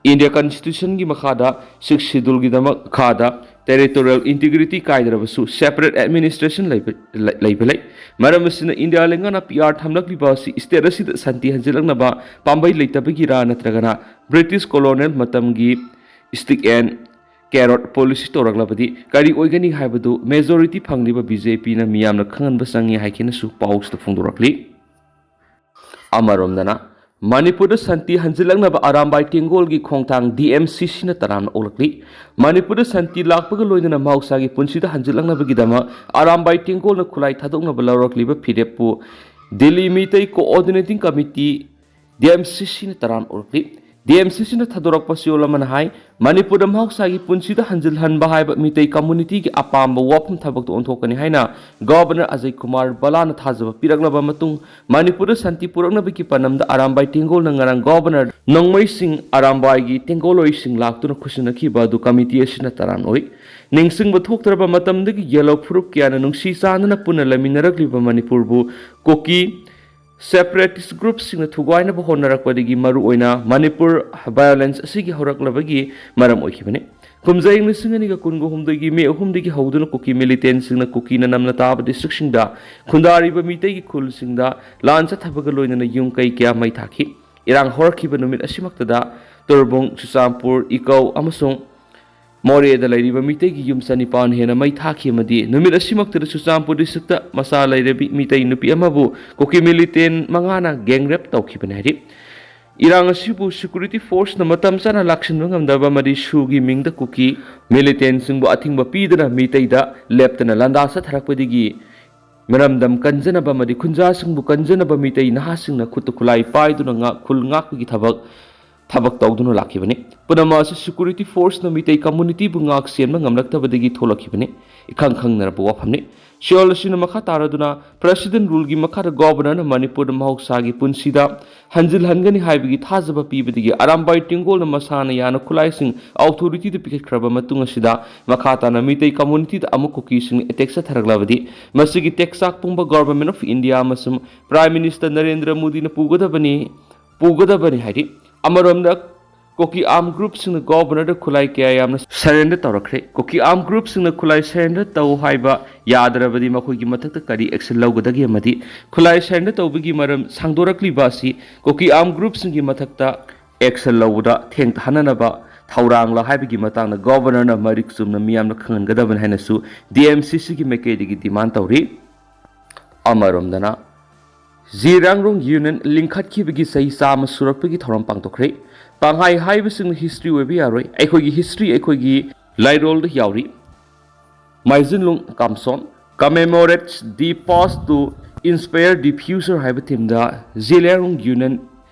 ꯏꯟꯗꯤꯌꯥ ꯀꯟꯁꯇꯤꯇ꯭ꯌꯨꯁꯟꯒꯤ ꯃꯈꯥꯗ, ꯁꯤꯛꯁ ꯁꯤꯗꯨꯜꯒꯤꯗꯃꯛ ꯃꯈꯥꯗ, territorial integrity ꯀꯥꯏꯗ꯭ꯔꯕꯁꯨ separate administration ꯂꯩꯕ, ꯂꯩ-, ꯂꯩꯕ ꯂꯩ꯫ ꯃꯔꯝ ꯑꯁꯤꯅ ꯏꯟꯗꯤꯌꯥ ꯂꯩꯉꯥꯛꯅ ꯄꯤ ꯑꯥꯔ ꯊꯝꯂꯛꯂꯤꯕ ꯑꯁꯤ ꯁ꯭ꯇꯦꯠ ꯑꯁꯤꯗ ꯁꯥꯟꯇꯤ ꯍꯟꯖꯤꯜꯂꯛꯅꯕ ꯄꯥꯝꯕꯩ ꯂꯩꯇꯕꯒꯤꯔꯥ ꯅꯠꯇ꯭ꯔꯒꯅ British colonial ꯃꯇꯝꯒꯤ stick and carrot policy ꯇꯧꯔꯛꯂꯕꯗꯤ ꯀꯔꯤ ꯑꯣꯏꯒꯅꯤ ꯍꯥꯏꯕꯗꯨ majority ꯐꯪꯂꯤꯕ ꯕꯤ ꯖꯦ ꯄꯤꯅ ꯃꯤꯌꯥꯝꯅ ꯈꯪꯍꯟꯕ ꯆꯪꯏ ꯍꯥꯏꯈꯤꯅꯁꯨ ꯄꯥꯎꯁꯤꯗ ꯐꯣꯡꯗꯣꯔꯛꯂꯤ꯫ ꯑꯃꯔꯣꯝꯗꯅ, ꯃꯅꯤꯄꯨꯔꯗ ꯁꯥꯟꯇꯤ ꯍꯟꯖꯤꯜꯂꯛꯅꯕ ꯑꯔꯥꯝꯕꯥꯏ ꯇꯦꯡꯒꯣꯜꯒꯤ ꯈꯣꯡꯊꯥꯡ ꯗꯤ ꯑꯦꯝ ꯁꯤ ꯁꯤꯅ ꯇꯔꯥꯝꯅ ꯑꯣꯛꯂꯛꯂꯤ꯫ ꯃꯅꯤꯄꯨꯔꯗ ꯁꯥꯟꯇꯤ ꯂꯥꯛꯄꯒ ꯂꯣꯏꯅꯅ ꯃꯍꯧꯁꯥꯒꯤ ꯄꯨꯟꯁꯤꯗ ꯍꯟꯖꯤꯜꯂꯛꯅꯕꯒꯤꯗꯃꯛ ꯑꯔꯥꯝꯕꯥꯏ ꯇꯦꯡꯒꯣꯜꯅ ꯈꯨꯠꯂꯥꯏ ꯊꯥꯗꯣꯛꯅꯕ ꯂꯧꯔꯛꯂꯤꯕ ꯐꯤꯔꯦꯞꯄꯨ Delhi Meitei Coordinating Committee, D M C ꯁꯤꯅ ꯇꯔꯥꯝꯅ ꯑꯣꯛꯂꯛꯂꯤ꯫ ꯗꯤ ꯑꯦꯝ ꯁꯤ ꯁꯤꯅ ꯊꯥꯗꯣꯔꯛꯄ ꯆꯦꯔꯣꯜ ꯑꯃꯅ ꯍꯥꯏ, ꯃꯅꯤꯄꯨꯔꯗ ꯃꯍꯧꯁꯥꯒꯤ ꯄꯨꯟꯁꯤꯗ ꯍꯟꯖꯤꯜꯍꯟꯕ ꯍꯥꯏꯕ ꯃꯤꯇꯩ communityꯒꯤ ꯑꯄꯥꯝꯕ ꯋꯥꯐꯝ ꯊꯕꯛꯇ ꯑꯣꯟꯊꯣꯛꯀꯅꯤ ꯍꯥꯏꯅ ꯒꯣꯚꯔꯅꯔ ꯑꯖꯌ ꯀꯨꯃꯥꯔ ꯚꯜꯂꯥꯅ ꯊꯥꯖꯕ ꯄꯤꯔꯛꯂꯕ ꯃꯇꯨꯡ, ꯃꯅꯤꯄꯨꯔꯗ ꯁꯥꯟꯇꯤ ꯄꯨꯔꯛꯅꯕꯒꯤ ꯄꯥꯟꯗꯝꯗ ꯑꯔꯥꯝꯕꯥꯏ ꯇꯦꯡꯒꯣꯜꯅ ꯉꯔꯥꯡ ꯒꯣꯚꯔꯅꯔ ꯅꯣꯡꯃꯩꯁꯤꯡ ꯑꯔꯥꯝꯕꯥꯏꯒꯤ ꯇꯦꯡꯒꯣꯜꯂꯣꯏꯁꯤꯡ ꯂꯥꯛꯇꯨꯅ ꯈꯨꯠꯁꯤꯟꯅꯈꯤꯕ ꯑꯗꯨ committee ꯑꯁꯤꯅ ꯇꯔꯥꯝꯅ ꯑꯣꯛꯏ꯫ ꯅꯤꯡꯁꯤꯡꯕ ꯊꯣꯛꯇ꯭ꯔꯕ ꯃꯇꯝꯗꯒꯤ ꯌꯦꯜꯍꯧ ꯐꯨꯔꯨꯞ ꯀꯌꯥꯅ ꯅꯨꯡꯁꯤ ꯆꯥꯟꯅꯅ ꯄꯨꯟꯅ ꯂꯩꯃꯤꯟꯅꯔꯛꯂꯤꯕ ꯃꯅꯤꯄꯨꯔꯕꯨ ꯀꯨꯀꯤ separatist groupꯁꯤꯡꯅ ꯊꯨꯒꯥꯏꯅꯕ ꯍꯣꯠꯅꯔꯛꯄꯗꯒꯤ ꯃꯔꯨꯑꯣꯏꯅ ꯃꯅꯤꯄꯨꯔ violence ꯑꯁꯤꯒꯤ ꯍꯧꯔꯛꯂꯕꯒꯤ ꯃꯔꯝ ꯑꯣꯏꯈꯤꯕꯅꯤ꯫ ꯀꯨꯝꯖꯥ ꯏꯪ ꯂꯤꯁꯤꯡ ꯑꯅꯤꯒ ꯀꯨꯟꯒ ꯍꯨꯝꯗꯣꯏꯒꯤ ꯃꯦ ꯑꯍꯨꯝꯗꯒꯤ ꯍꯧꯗꯨꯅ ꯀꯨꯀꯤ ꯃꯤꯂꯤꯇꯦꯟꯁꯤꯡꯅ ꯀꯨꯀꯤꯅ ꯅꯝꯅ ꯇꯥꯕ ꯗꯤꯁꯇ꯭ꯔꯤꯛꯁꯤꯡꯗ ꯈꯨꯟꯗꯥꯔꯤꯕ ꯃꯤꯇꯩꯒꯤ ꯈꯨꯜꯁꯤꯡꯗ ꯂꯥꯟ ꯆꯠꯊꯕꯒ ꯂꯣꯏꯅꯅ ꯌꯨꯝ ꯀꯩ ꯀꯌꯥ ꯃꯩ ꯊꯥꯈꯤ꯫ ꯏꯔꯥꯡ ꯍꯧꯔꯛꯈꯤꯕ ꯅꯨꯃꯤꯠ ꯑꯁꯤꯃꯛꯇꯗ ꯇꯨꯔꯕꯨꯡ, ꯆꯨꯔꯆꯥꯟꯄꯨꯔ, ꯏꯀꯧ ꯑꯃꯁꯨꯡ ꯃꯣꯔꯦꯗ ꯂꯩꯔꯤꯕ ꯃꯤꯇꯩꯒꯤ ꯌꯨꯝ ꯆꯅꯤꯄꯥꯟ ꯍꯦꯟꯅ ꯃꯩ ꯊꯥꯈꯤ ꯑꯃꯗꯤ ꯅꯨꯃꯤꯠ ꯑꯁꯤꯃꯛꯇꯗ ꯆꯨꯔꯆꯥꯟꯄꯨꯔ ꯗꯤꯁꯇ꯭ꯔꯤꯛꯇ ꯃꯆꯥ ꯂꯩꯔꯕꯤ ꯃꯤꯇꯩ ꯅꯨꯄꯤ ꯑꯃꯕꯨ ꯀꯨꯀꯤ ꯃꯤꯂꯤꯇꯦꯟ ꯃꯉꯥꯅ ꯒꯦꯡ ꯔꯦꯞ ꯇꯧꯈꯤꯕꯅꯤ ꯍꯥꯏꯔꯤ꯫ ꯏꯔꯥꯡ ꯑꯁꯤꯕꯨ ꯁꯦꯀ꯭ꯌꯨꯔꯤꯇꯤ ꯐꯣꯔꯁꯅ ꯃꯇꯝ ꯆꯥꯅ ꯂꯥꯛꯁꯤꯟꯕ ꯉꯝꯗꯕ ꯑꯃꯗꯤ ꯁꯨꯒꯤ ꯃꯤꯡꯗ ꯀꯨꯀꯤ ꯃꯤꯂꯤꯇꯦꯟꯁꯤꯡꯕꯨ ꯑꯊꯤꯡꯕ ꯄꯤꯗꯨꯅ ꯃꯤꯇꯩꯗ ꯂꯦꯞꯇꯅ ꯂꯥꯟꯗꯥ ꯆꯠꯊꯔꯛꯄꯗꯒꯤ ꯃꯔꯝꯗꯝ ꯀꯟꯖꯅꯕ ꯑꯃꯗꯤ ꯈꯨꯟꯖꯥꯁꯤꯡꯕꯨ ꯀꯟꯖꯅꯕ ꯃꯤꯇꯩ ꯅꯍꯥꯁꯤꯡꯅ ꯈꯨꯠꯇ ꯈꯨꯠꯂꯥꯏ ꯄꯥꯏꯗꯨꯅ ꯉꯥꯛ-, ꯈꯨꯜ ꯉꯥꯛꯄꯒꯤ ꯊꯕꯛ, ꯊꯕꯛ ꯇꯧꯗꯨꯅ ꯂꯥꯛꯈꯤꯕꯅꯤ꯫ ꯄꯨꯝꯅꯃꯛ ꯑꯁꯤ ꯁꯦꯀ꯭ꯌꯨꯔꯤꯇꯤ ꯐꯣꯔꯁꯅ ꯃꯤꯇꯩ ꯀꯝꯃꯨꯅꯤꯇꯤꯕꯨ ꯉꯥꯛ ꯁꯦꯟꯕ ꯉꯝꯂꯛꯇꯕꯗꯒꯤ ꯊꯣꯛꯂꯛꯈꯤꯕꯅꯤ꯫ ꯏꯈꯪ ꯈꯪꯅꯔꯕ ꯋꯥꯐꯝꯅꯤ꯫ ꯁꯤꯑꯣꯜ ꯑꯁꯤꯅ ꯃꯈꯥ ꯇꯥꯔꯗꯨꯅ ꯄ꯭ꯔꯦꯁꯤꯗꯦꯟ ꯔꯨꯜꯒꯤ ꯃꯈꯥꯗ ꯒꯣꯚꯔꯅꯔꯅ ꯃꯅꯤꯄꯨꯔꯗ ꯃꯍꯧꯁꯥꯒꯤ ꯄꯨꯟꯁꯤꯗ ꯍꯟꯖꯤꯜꯍꯟꯒꯅꯤ ꯍꯥꯏꯕꯒꯤ ꯊꯥꯖꯕ ꯄꯤꯕꯗꯒꯤ ꯑꯔꯥꯝꯕꯥꯏ ꯇꯦꯡꯒꯣꯜꯅ ꯃꯁꯥꯅ ꯌꯥꯅ ꯈꯨꯠꯂꯥꯏꯁꯤꯡ ꯑꯣꯊꯣꯔꯤꯇꯤꯗ ꯄꯤꯈꯠꯈ꯭ꯔꯕ ꯃꯇꯨꯡ ꯑꯁꯤꯗ ꯃꯈꯥ ꯇꯥꯅ ꯃꯤꯇꯩ ꯀꯝꯃꯨꯅꯤꯇꯤꯗ ꯑꯃꯨꯛ ꯀꯨꯀꯤꯁꯤꯡꯅ ꯑꯦꯇꯦꯛ ꯆꯠꯊꯔꯛꯂꯕꯗꯤ ꯃꯁꯤꯒꯤ ꯇꯦꯛꯆꯥꯛ ꯄꯨꯝꯕ ꯒꯣꯚꯔꯟꯃꯦꯟꯠ ꯑꯣꯐ ꯏꯟꯗꯤꯌꯥ ꯑꯃꯁꯨꯡ ꯄ꯭ꯔꯥꯏꯝ ꯃꯤꯅꯤꯁꯇꯔ ꯅꯔꯦꯟꯗ꯭ꯔ ꯃꯣꯗꯤꯅ ꯄꯨꯒꯗꯕꯅꯤ, ꯄꯨꯒꯗꯕꯅꯤ ꯍꯥꯏꯔꯤ꯫ ꯑꯃꯔꯣꯝꯗ ꯀꯨꯀꯤ ꯑꯥꯔꯝ ꯒ꯭ꯔꯨꯞꯁꯤꯡꯅ ꯒꯣꯚꯔꯅꯔꯗ ꯈꯨꯠꯂꯥꯏ ꯀꯌꯥ ꯌꯥꯝꯅ ꯁꯔꯦꯟꯗꯔ ꯇꯧꯔꯛꯈ꯭ꯔꯦ꯫ ꯀꯨꯀꯤ ꯑꯥꯔꯝ ꯒ꯭ꯔꯨꯞꯁꯤꯡꯅ ꯈꯨꯠꯂꯥꯏ ꯁꯔꯦꯟꯗꯔ ꯇꯧ ꯍꯥꯏꯕ ꯌꯥꯗ꯭ꯔꯕꯗꯤ ꯃꯈꯣꯏꯒꯤ ꯃꯊꯛꯇ ꯀꯔꯤ ꯑꯦꯛꯁꯟ ꯂꯧꯒꯗꯒꯦ ꯑꯃꯗꯤ ꯈꯨꯠꯂꯥꯏ ꯁꯔꯦꯟꯗꯔ ꯇꯧꯕꯒꯤ ꯃꯔꯝ ꯁꯥꯡꯗꯣꯔꯛꯂꯤꯕ ꯑꯁꯤ ꯀꯨꯀꯤ ꯑꯥꯔꯝ ꯒ꯭ꯔꯨꯞꯁꯤꯡꯒꯤ ꯃꯊꯛꯇ ꯑꯦꯛꯁꯟ ꯂꯧꯕꯗ ꯊꯦꯡꯊꯍꯟꯅꯅꯕ ꯊꯧꯔꯥꯡꯂ ꯍꯥꯏꯕꯒꯤ ꯃꯇꯥꯡꯗ ꯒꯣꯚꯔꯅꯔꯅ ꯃꯔꯤꯛ ꯆꯨꯝꯅ ꯃꯤꯌꯥꯝꯅ ꯈꯪꯍꯟꯒꯗꯕꯅꯤ ꯍꯥꯏꯅꯁꯨ ꯗꯤ ꯑꯦꯝ ꯁꯤ ꯁꯤꯒꯤ ꯃꯥꯏꯀꯩꯗꯒꯤ ꯗꯤꯃꯥꯟ ꯇꯧꯔꯤ꯫ ꯑꯃꯔꯣꯝꯗꯅ ꯖꯤꯔꯥꯡꯔꯣꯡ ꯌꯨꯅꯤꯌꯟ ꯂꯤꯡꯈꯠꯈꯤꯕꯒꯤ ꯆꯍꯤ ꯆꯥꯝꯃ ꯁꯨꯔꯛꯄꯒꯤ ꯊꯧꯔꯝ ꯄꯥꯡꯊꯣꯛꯈ꯭ꯔꯦ꯫ ꯄꯥꯡꯍꯥꯏ ꯍꯥꯏꯕꯁꯤꯡꯅ ꯍꯤꯁꯇ꯭ꯔꯤ ꯑꯣꯏꯕ ꯌꯥꯔꯣꯏ, ꯑꯩꯈꯣꯏꯒꯤ ꯍꯤꯁꯇ꯭ꯔꯤ ꯑꯩꯈꯣꯏꯒꯤ ꯂꯥꯏꯔꯣꯜꯗ ꯌꯥꯎꯔꯤ꯫ ꯃꯥꯏꯖꯤꯟꯂꯨꯡ ꯀꯥꯝꯁꯣꯟ commemorates the past to inspire the future ꯍꯥꯏꯕ ꯊꯤꯝꯗ Zeliangrong union,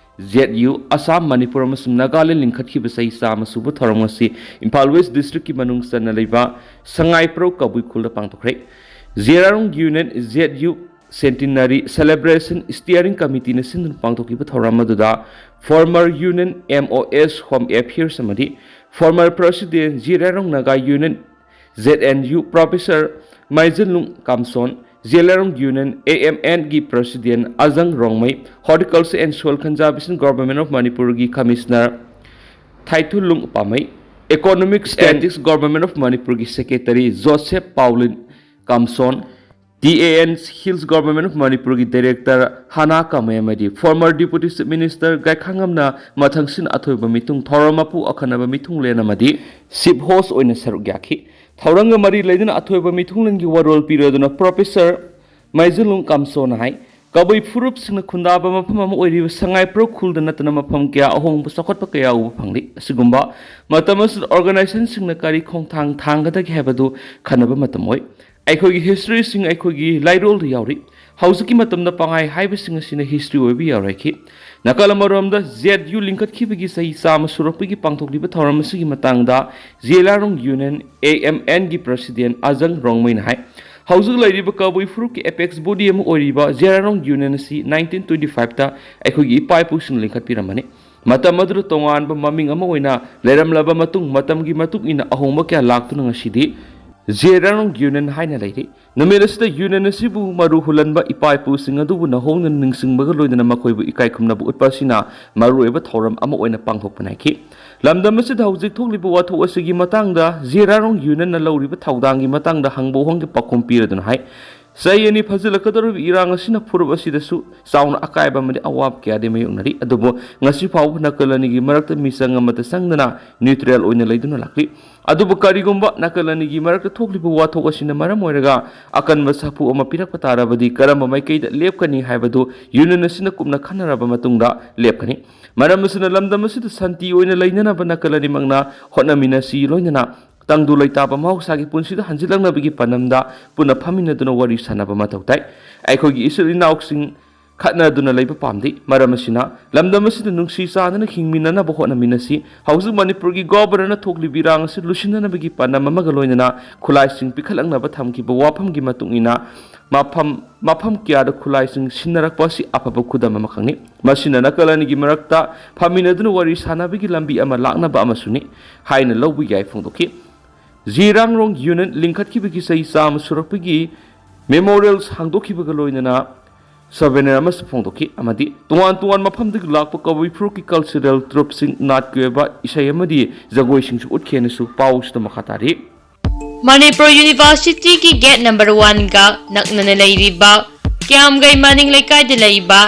Z U, Assam, Manipur ꯑꯃꯁꯨꯡ ꯅꯥꯒꯥꯂꯦꯟ ꯂꯤꯡꯈꯠꯈꯤꯕ ꯆꯍꯤ ꯆꯥꯝꯃ ꯁꯨꯕ ꯊꯧꯔꯝ ꯑꯁꯤ ꯏꯝꯐꯥꯜ ꯋꯦꯁ ꯗꯤꯁꯇ꯭ꯔꯤꯛꯀꯤ ꯃꯅꯨꯡ ꯆꯟꯅ ꯂꯩꯕ ꯁꯉꯥꯏꯄ꯭ꯔꯧ ꯀꯕꯨꯏ ꯈꯨꯜꯗ ꯄꯥꯡꯊꯣꯛꯈ꯭ꯔꯦ꯫ Zeliangrong union, Z U, Centenary Celebration Steering Committeeꯅ ꯁꯤꯟꯗꯨꯅ ꯄꯥꯡꯊꯣꯛꯈꯤꯕ ꯊꯧꯔꯝ ꯑꯗꯨꯗ former Union M O S Home Affairs ꯑꯃꯗꯤ former President Zeliangrong Naga union, Z N U, Professor Maijanlung Kamson, Zeliangrong union, A M N ꯒꯤ President ꯑꯖꯪ Rongmei, Horticulture and Soil Conservation Government of ꯃꯅꯤꯄꯨꯔꯒꯤ Commissioner Thaithuilung Pamei, Economic Statistics Government of ꯃꯅꯤꯄꯨꯔꯒꯤ Secretary Joseph Paulin Kamson, T A N Hills Government of ꯃꯅꯤꯄꯨꯔꯒꯤ Director ꯍꯥꯅꯥ ꯀꯥꯃꯩ ꯑꯃꯗꯤ former Deputy Chief Minister ꯒꯥꯏꯈꯥꯉꯝꯅ ꯃꯊꯪꯁꯤꯟ ꯑꯊꯣꯏꯕ ꯃꯤꯊꯨꯡ ꯊꯧꯔꯝ ꯃꯄꯨ ꯑꯈꯟꯅꯕ ꯃꯤꯊꯨꯡꯂꯦꯟ ꯑꯃꯗꯤ chief host ꯑꯣꯏꯅ ꯁꯔꯨꯛ ꯌꯥꯈꯤ꯫ ꯊꯧꯔꯝꯒ ꯃꯔꯤ ꯂꯩꯅꯅ ꯑꯊꯣꯏꯕ ꯃꯤꯊꯨꯡꯂꯦꯟꯒꯤ ꯋꯥꯔꯣꯜ ꯄꯤꯔꯗꯨꯅ Professor ꯃꯥꯏꯖꯨꯂꯨꯡ ꯀꯥꯝꯁꯣꯅ ꯍꯥꯏ, ꯀꯕꯨꯏ ꯐꯨꯔꯨꯞꯁꯤꯡꯅ ꯈꯨꯟꯗꯥꯕ ꯃꯐꯝ ꯑꯃ ꯑꯣꯏꯔꯤꯕ ꯁꯉꯥꯏꯄ꯭ꯔꯧ ꯈꯨꯜꯗ ꯅꯠꯇꯅ ꯃꯐꯝ ꯀꯌꯥ ꯑꯍꯣꯡꯕ ꯆꯥꯎꯈꯠꯄ ꯀꯌꯥ ꯎꯕ ꯐꯪꯂꯤ꯫ ꯑꯁꯤꯒꯨꯝꯕ ꯃꯇꯝ ꯑꯁꯤꯗ organizationꯁꯤꯡꯅ ꯀꯔꯤ ꯈꯣꯡꯊꯥꯡ ꯊꯥꯡꯒꯗꯒꯦ ꯍꯥꯏꯕꯗꯨ ꯈꯟꯅꯕ ꯃꯇꯝ ꯑꯣꯏ꯫ ꯑꯩꯈꯣꯏꯒꯤ historyꯁꯤꯡ ꯑꯩꯈꯣꯏꯒꯤ ꯂꯥꯏꯔꯣꯜꯗ ꯌꯥꯎꯔꯤ꯫ ꯍꯧꯖꯤꯛꯀꯤ ꯃꯇꯝꯗ ꯄꯪꯍꯥꯏ ꯍꯥꯏꯕꯁꯤꯡ ꯑꯁꯤꯅ history ꯑꯣꯏꯕ ꯌꯥꯔꯣꯏꯈꯤ꯫ ꯅꯥꯀꯜ ꯑꯃꯔꯣꯝꯗ ꯖꯦꯠ ꯌꯨ ꯂꯤꯡꯈꯠꯈꯤꯕꯒꯤ ꯆꯍꯤ ꯆꯥꯝꯃ ꯁꯨꯔꯛꯄꯒꯤ ꯄꯥꯡꯊꯣꯛꯂꯤꯕ ꯊꯧꯔꯝ ꯑꯁꯤꯒꯤ ꯃꯇꯥꯡꯗ ꯖꯤꯂꯥꯔꯣꯡ Union, A M Nꯒꯤ President ꯑꯖꯪ ꯔꯣꯡꯃꯩꯅ ꯍꯥꯏ, ꯍꯧꯖꯤꯛ ꯂꯩꯔꯤꯕ ꯀꯕꯨꯏ ꯐꯨꯔꯨꯞꯀꯤ apex body ꯑꯃ ꯑꯣꯏꯔꯤꯕ ꯖꯤꯂꯥꯔꯣꯡ Union ꯑꯁꯤ nineteen twenty fiveꯇ ꯑꯩꯈꯣꯏꯒꯤ ꯏꯄꯥ ꯏꯄꯨꯁꯤꯡꯅ ꯂꯤꯡꯈꯠꯄꯤꯔꯝꯕꯅꯤ꯫ ꯃꯇꯝ ꯑꯗꯨꯗ ꯇꯣꯉꯥꯟꯕ ꯃꯃꯤꯡ ꯑꯃ ꯑꯣꯏꯅ ꯂꯩꯔꯝꯂꯕ ꯃꯇꯨꯡ, ꯃꯇꯝꯒꯤ ꯃꯇꯨꯡ ꯏꯟꯅ ꯑꯍꯣꯡꯕ ꯀꯌꯥ ꯂꯥꯛꯇꯨꯅ ꯉꯁꯤꯗꯤ ꯖꯤꯂꯥꯔꯣꯡ Union ꯍꯥꯏꯅ ꯂꯩꯔꯤ꯫ ꯅꯨꯃꯤꯠ ꯑꯁꯤꯗ Union ꯑꯁꯤꯕꯨ ꯃꯔꯨ ꯍꯨꯜꯂꯟꯕ ꯏꯄꯥ ꯏꯄꯨꯁꯤꯡ ꯑꯗꯨꯕꯨ ꯅꯧꯍꯧꯅ ꯅꯤꯡꯁꯤꯡꯕꯒ ꯂꯣꯏꯅꯅ ꯃꯈꯣꯏꯕꯨ ꯏꯀꯥꯏ ꯈꯨꯝꯅꯕ ꯎꯠꯄ ꯑꯁꯤꯅ ꯃꯔꯨꯑꯣꯏꯕ ꯊꯧꯔꯝ ꯑꯃ ꯑꯣꯏꯅ ꯄꯥꯡꯊꯣꯛꯄ ꯅꯥꯏꯈꯤ꯫ ꯂꯝꯗꯝ ꯑꯁꯤꯗ ꯍꯧꯖꯤꯛ ꯊꯣꯛꯂꯤꯕ ꯋꯥꯊꯣꯛ ꯑꯁꯤꯒꯤ ꯃꯇꯥꯡꯗ ꯖꯤꯂꯥꯔꯣꯡ Unionꯅ ꯂꯧꯔꯤꯕ ꯊꯧꯗꯥꯡꯒꯤ ꯃꯇꯥꯡꯗ ꯍꯪꯕ ꯋꯥꯍꯪꯒꯤ ꯄꯥꯎꯈꯨꯝ ꯄꯤꯔꯗꯨꯅ ꯍꯥꯏ, ꯆꯍꯤ ꯑꯅꯤ ꯐꯥꯖꯤꯜꯂꯛꯀꯗꯧꯔꯤꯕ ꯏꯔꯥꯡ ꯑꯁꯤꯅ ꯐꯨꯔꯨꯞ ꯑꯁꯤꯗꯁꯨ ꯆꯥꯎꯅ ꯑꯀꯥꯏꯕ ꯑꯃꯗꯤ ꯑꯋꯥꯕ ꯀꯌꯥꯗꯤ ꯃꯥꯌꯣꯛꯅꯔꯤ꯫ ꯑꯗꯨꯕꯨ ꯉꯁꯤ ꯐꯥꯎꯕ ꯅꯥꯀꯜ ꯑꯅꯤꯒꯤ ꯃꯔꯛꯇ ꯃꯤꯆꯪ ꯑꯃꯠꯇ ꯆꯪꯗꯅ neutral ꯑꯣꯏꯅ ꯂꯩꯗꯨꯅ ꯂꯥꯛꯂꯤ꯫ ꯑꯗꯨꯕꯨ ꯀꯔꯤꯒꯨꯝꯕ ꯅꯥꯀꯜ ꯑꯅꯤꯒꯤ ꯃꯔꯛꯇ ꯊꯣꯛꯂꯤꯕ ꯋꯥꯊꯣꯛ ꯑꯁꯤꯅ ꯃꯔꯝ ꯑꯣꯏꯔꯒ ꯑꯀꯟꯕ ꯁꯥꯐꯨ ꯑꯃ ꯄꯤꯔꯛꯄ ꯇꯥꯔꯕꯗꯤ ꯀꯔꯝꯕ ꯃꯥꯏꯀꯩꯗ ꯂꯦꯞꯀꯅꯤ ꯍꯥꯏꯕꯗꯨ Union ꯑꯁꯤꯅ ꯀꯨꯞꯅ ꯈꯟꯅꯔꯕ ꯃꯇꯨꯡꯗ ꯂꯦꯞꯀꯅꯤ꯫ ꯃꯔꯝ ꯑꯁꯤꯅ ꯂꯝꯗꯝ ꯑꯁꯤꯗ ꯁꯥꯟꯇꯤ ꯑꯣꯏꯅ ꯂꯩꯅꯅꯕ ꯅꯥꯀꯜ ꯑꯅꯤꯃꯛꯅ ꯍꯣꯠꯅꯃꯤꯟꯅꯁꯤ, ꯂꯣꯏꯅꯅ ꯇꯪꯗꯨ ꯂꯩꯇꯥꯕ ꯃꯍꯧꯁꯥꯒꯤ ꯄꯨꯟꯁꯤꯗ ꯍꯟꯖꯤꯜꯂꯛꯅꯕꯒꯤ ꯄꯥꯟꯗꯝꯗ ꯄꯨꯟꯅ ꯐꯝꯃꯤꯟꯅꯗꯨꯅ ꯋꯥꯔꯤ ꯁꯥꯟꯅꯕ ꯃꯊꯧ ꯇꯥꯏ꯫ ꯑꯩꯈꯣꯏꯒꯤ ꯏꯆꯤꯜ ꯏꯅꯥꯎꯁꯤꯡ ꯈꯠꯅꯗꯨꯅ ꯂꯩꯕ ꯄꯥꯝꯗꯦ꯫ ꯃꯔꯝ ꯑꯁꯤꯅ ꯂꯝꯗꯝ ꯑꯁꯤꯗ ꯅꯨꯡꯁꯤ ꯆꯥꯟꯅꯅ ꯍꯤꯡꯃꯤꯟꯅꯅꯕ ꯍꯣꯠꯅꯃꯤꯟꯅꯁꯤ꯫ ꯍꯧꯖꯤꯛ ꯃꯅꯤꯄꯨꯔꯒꯤ Governorꯅ ꯊꯣꯛꯂꯤꯕ ꯏꯔꯥꯡ ꯑꯁꯤ ꯂꯣꯏꯁꯤꯟꯅꯅꯕꯒꯤ ꯄꯥꯟꯗꯝ ꯑꯃꯒ ꯂꯣꯏꯅꯅ ꯈꯨꯠꯂꯥꯏꯁꯤꯡ ꯄꯤꯈꯠꯂꯛꯅꯕ ꯊꯝꯈꯤꯕ ꯋꯥꯐꯝꯒꯤ ꯃꯇꯨꯡ ꯏꯟꯅ ꯃꯐꯝ, ꯃꯐꯝ ꯀꯌꯥꯗ ꯈꯨꯠꯂꯥꯏꯁꯤꯡ ꯁꯤꯟꯅꯔꯛꯄ ꯑꯁꯤ ꯑꯐꯕ ꯈꯨꯗꯝ ꯑꯃꯈꯛꯅꯤ꯫ ꯃꯁꯤꯅ ꯅꯥꯀꯜ ꯑꯅꯤꯒꯤ ꯃꯔꯛꯇ ꯐꯝꯃꯤꯟꯅꯗꯨꯅ ꯋꯥꯔꯤ ꯁꯥꯟꯅꯕꯒꯤ ꯂꯝꯕꯤ ꯑꯃ ꯂꯥꯛꯅꯕ ꯑꯃꯁꯨꯅꯤ ꯍꯥꯏꯅ ꯂꯧꯕ ꯌꯥꯏ ꯐꯣꯡꯗꯣꯛꯈꯤ꯫ ꯖꯤꯂꯥꯔꯣꯡ Union ꯂꯤꯡꯈꯠꯈꯤꯕꯒꯤ ꯆꯍꯤ ꯆꯥꯝꯃ ꯁꯨꯔꯛꯄꯒꯤ memorial ꯍꯥꯡꯗꯣꯛꯈꯤꯕꯒ ꯂꯣꯏꯅꯅ ꯁꯣꯚꯦꯅꯤꯌꯔ ꯑꯃꯁꯨ ꯐꯣꯡꯗꯣꯛꯈꯤ ꯑꯃꯗꯤ ꯇꯣꯉꯥꯟ ꯇꯣꯉꯥꯟꯕ ꯃꯐꯝꯗꯒꯤ ꯂꯥꯛꯄ ꯀꯕꯨꯏ ꯐꯨꯔꯨꯞꯀꯤ ꯀꯜꯆꯔꯦꯜ ꯇ꯭ꯔꯨꯞꯁꯤꯡ, ꯅꯥꯠꯀꯤ ꯑꯣꯏꯕ ꯏꯁꯩ ꯑꯃꯗꯤ ꯖꯒꯣꯏꯁꯤꯡꯁꯨ ꯎꯠꯈꯤ ꯍꯥꯏꯅꯁꯨ ꯄꯥꯎꯁꯤꯗ ꯃꯈꯥ ꯇꯥꯔꯤ꯫ ꯃꯅꯤꯄꯨꯔ ꯌꯨꯅꯤꯚꯔꯁꯤꯇꯤꯒꯤ ꯒꯦꯠ ꯅꯝꯕꯔ ꯋꯥꯟꯒ ꯅꯛꯅꯅ ꯂꯩꯔꯤꯕ ꯀ꯭ꯌꯥꯝꯒꯩ ꯃꯅꯤꯡ ꯂꯩꯀꯥꯏꯗ ꯂꯩꯕ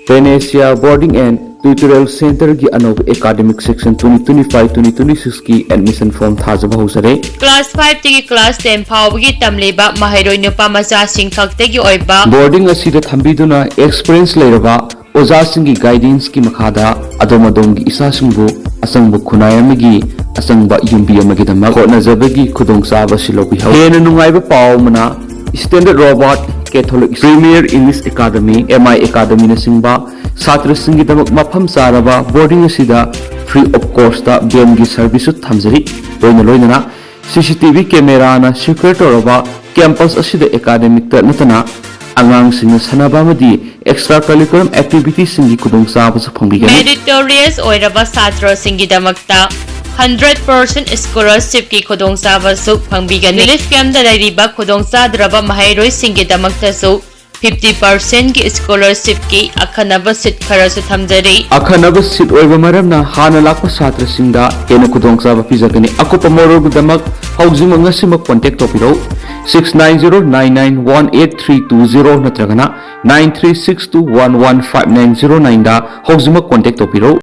Panacea Boarding and Tutorial Centerꯒꯤ ꯑꯅꯧꯕ academic session twenty twenty-five twenty twenty-sixꯀꯤ admission form ꯊꯥꯖꯕ ꯍꯧꯖꯔꯦ꯫ Class fiveꯇꯒꯤ class ten ꯐꯥꯎꯕꯒꯤ ꯇꯝꯂꯤꯕ ꯃꯍꯩꯔꯣꯏ ꯅꯨꯄꯥ ꯃꯆꯥꯁꯤꯡ ꯈꯛꯇꯒꯤ ꯑꯣꯏꯕ Boarding ꯑꯁꯤꯗ ꯊꯝꯕꯤꯗꯨꯅ experience ꯂꯩꯔꯕ ꯑꯣꯖꯥꯁꯤꯡꯒꯤ guidanceꯀꯤ ꯃꯈꯥꯗ ꯑꯗꯣꯝ ꯑꯗꯣꯝꯒꯤ ꯏꯆꯥꯁꯤꯡꯕꯨ ꯑꯆꯪꯕ ꯈꯨꯟꯅꯥꯏ ꯑꯃꯒꯤ ꯑꯆꯪꯕ ꯌꯨꯝꯕꯤ ꯑꯃꯒꯤꯗꯃꯛ ꯍꯣꯠꯅꯖꯕꯒꯤ ꯈꯨꯗꯣꯡꯆꯥꯕ ꯑꯁꯤ ꯂꯧꯕꯤꯍꯧ꯫ ꯍꯦꯟꯅ ꯅꯨꯡꯉꯥꯏꯕ ꯄꯥꯎ ꯑꯃꯅ, Standard Robert, Catholic Premier English Academy, M I Academyꯅꯆꯤꯡꯕ ꯁꯥꯇ꯭ꯔꯁꯤꯡꯒꯤꯗꯃꯛ ꯃꯐꯝ ꯆꯥꯔꯕ boarding ꯑꯁꯤꯗ free of cost venꯒꯤ serviceꯁꯨ ꯊꯝꯖꯔꯤ꯫ ꯂꯣꯏꯅ ꯂꯣꯏꯅꯅ C C T V cameraꯅ secure ꯇꯧꯔꯕ campus ꯑꯁꯤꯗ academicꯇ ꯅꯠꯇꯅ ꯑꯉꯥꯡꯁꯤꯡꯅ ꯁꯥꯟꯅꯕ ꯑꯃꯗꯤ extra curriculum activitiesꯁꯤꯡꯒꯤ ꯈꯨꯗꯣꯡꯆꯥꯕꯁꯨ ꯐꯪꯕꯤꯒꯅꯤ꯫ Meritorious ꯑꯣꯏꯔꯕ ꯁꯥꯇ꯭ꯔꯁꯤꯡꯒꯤꯗꯃꯛꯇ hundred percent scholarshipꯀꯤ ꯈꯨꯗꯣꯡꯆꯥꯕꯁꯨ ꯐꯪꯕꯤꯒꯅꯤ꯫ Relief campꯇ ꯂꯩꯔꯤꯕ ꯈꯨꯗꯣꯡꯆꯥꯗ꯭ꯔꯕ ꯃꯍꯩꯔꯣꯏꯁꯤꯡꯒꯤꯗꯃꯛꯇꯁꯨ fifty percentꯀꯤ scholarshipꯀꯤ ꯑꯈꯟꯅꯕ seat ꯈꯔꯁꯨ ꯊꯝꯖꯔꯤ꯫ ꯑꯈꯟꯅꯕ seat ꯑꯣꯏꯕ ꯃꯔꯝꯅ ꯍꯥꯟꯅ ꯂꯥꯛꯄ ꯁꯥꯇ꯭ꯔꯁꯤꯡꯗ ꯍꯦꯟꯅ ꯈꯨꯗꯣꯡꯆꯥꯕ ꯄꯤꯖꯒꯅꯤ꯫ ꯑꯀꯨꯞꯄ ꯃꯔꯣꯜꯒꯤꯗꯃꯛ ꯍꯧꯖꯤꯛꯃꯛ ꯉꯁꯤꯃꯛ contact ꯇꯧꯕꯤꯔꯛꯎ꯫ Six nine zero nine nine one eight three two zero ꯅꯠꯇ꯭ꯔꯒꯅ nine three six two one one five nine zero nineꯗ ꯍꯧꯖꯤꯛꯃꯛ contact ꯇꯧꯕꯤꯔꯛꯎ꯫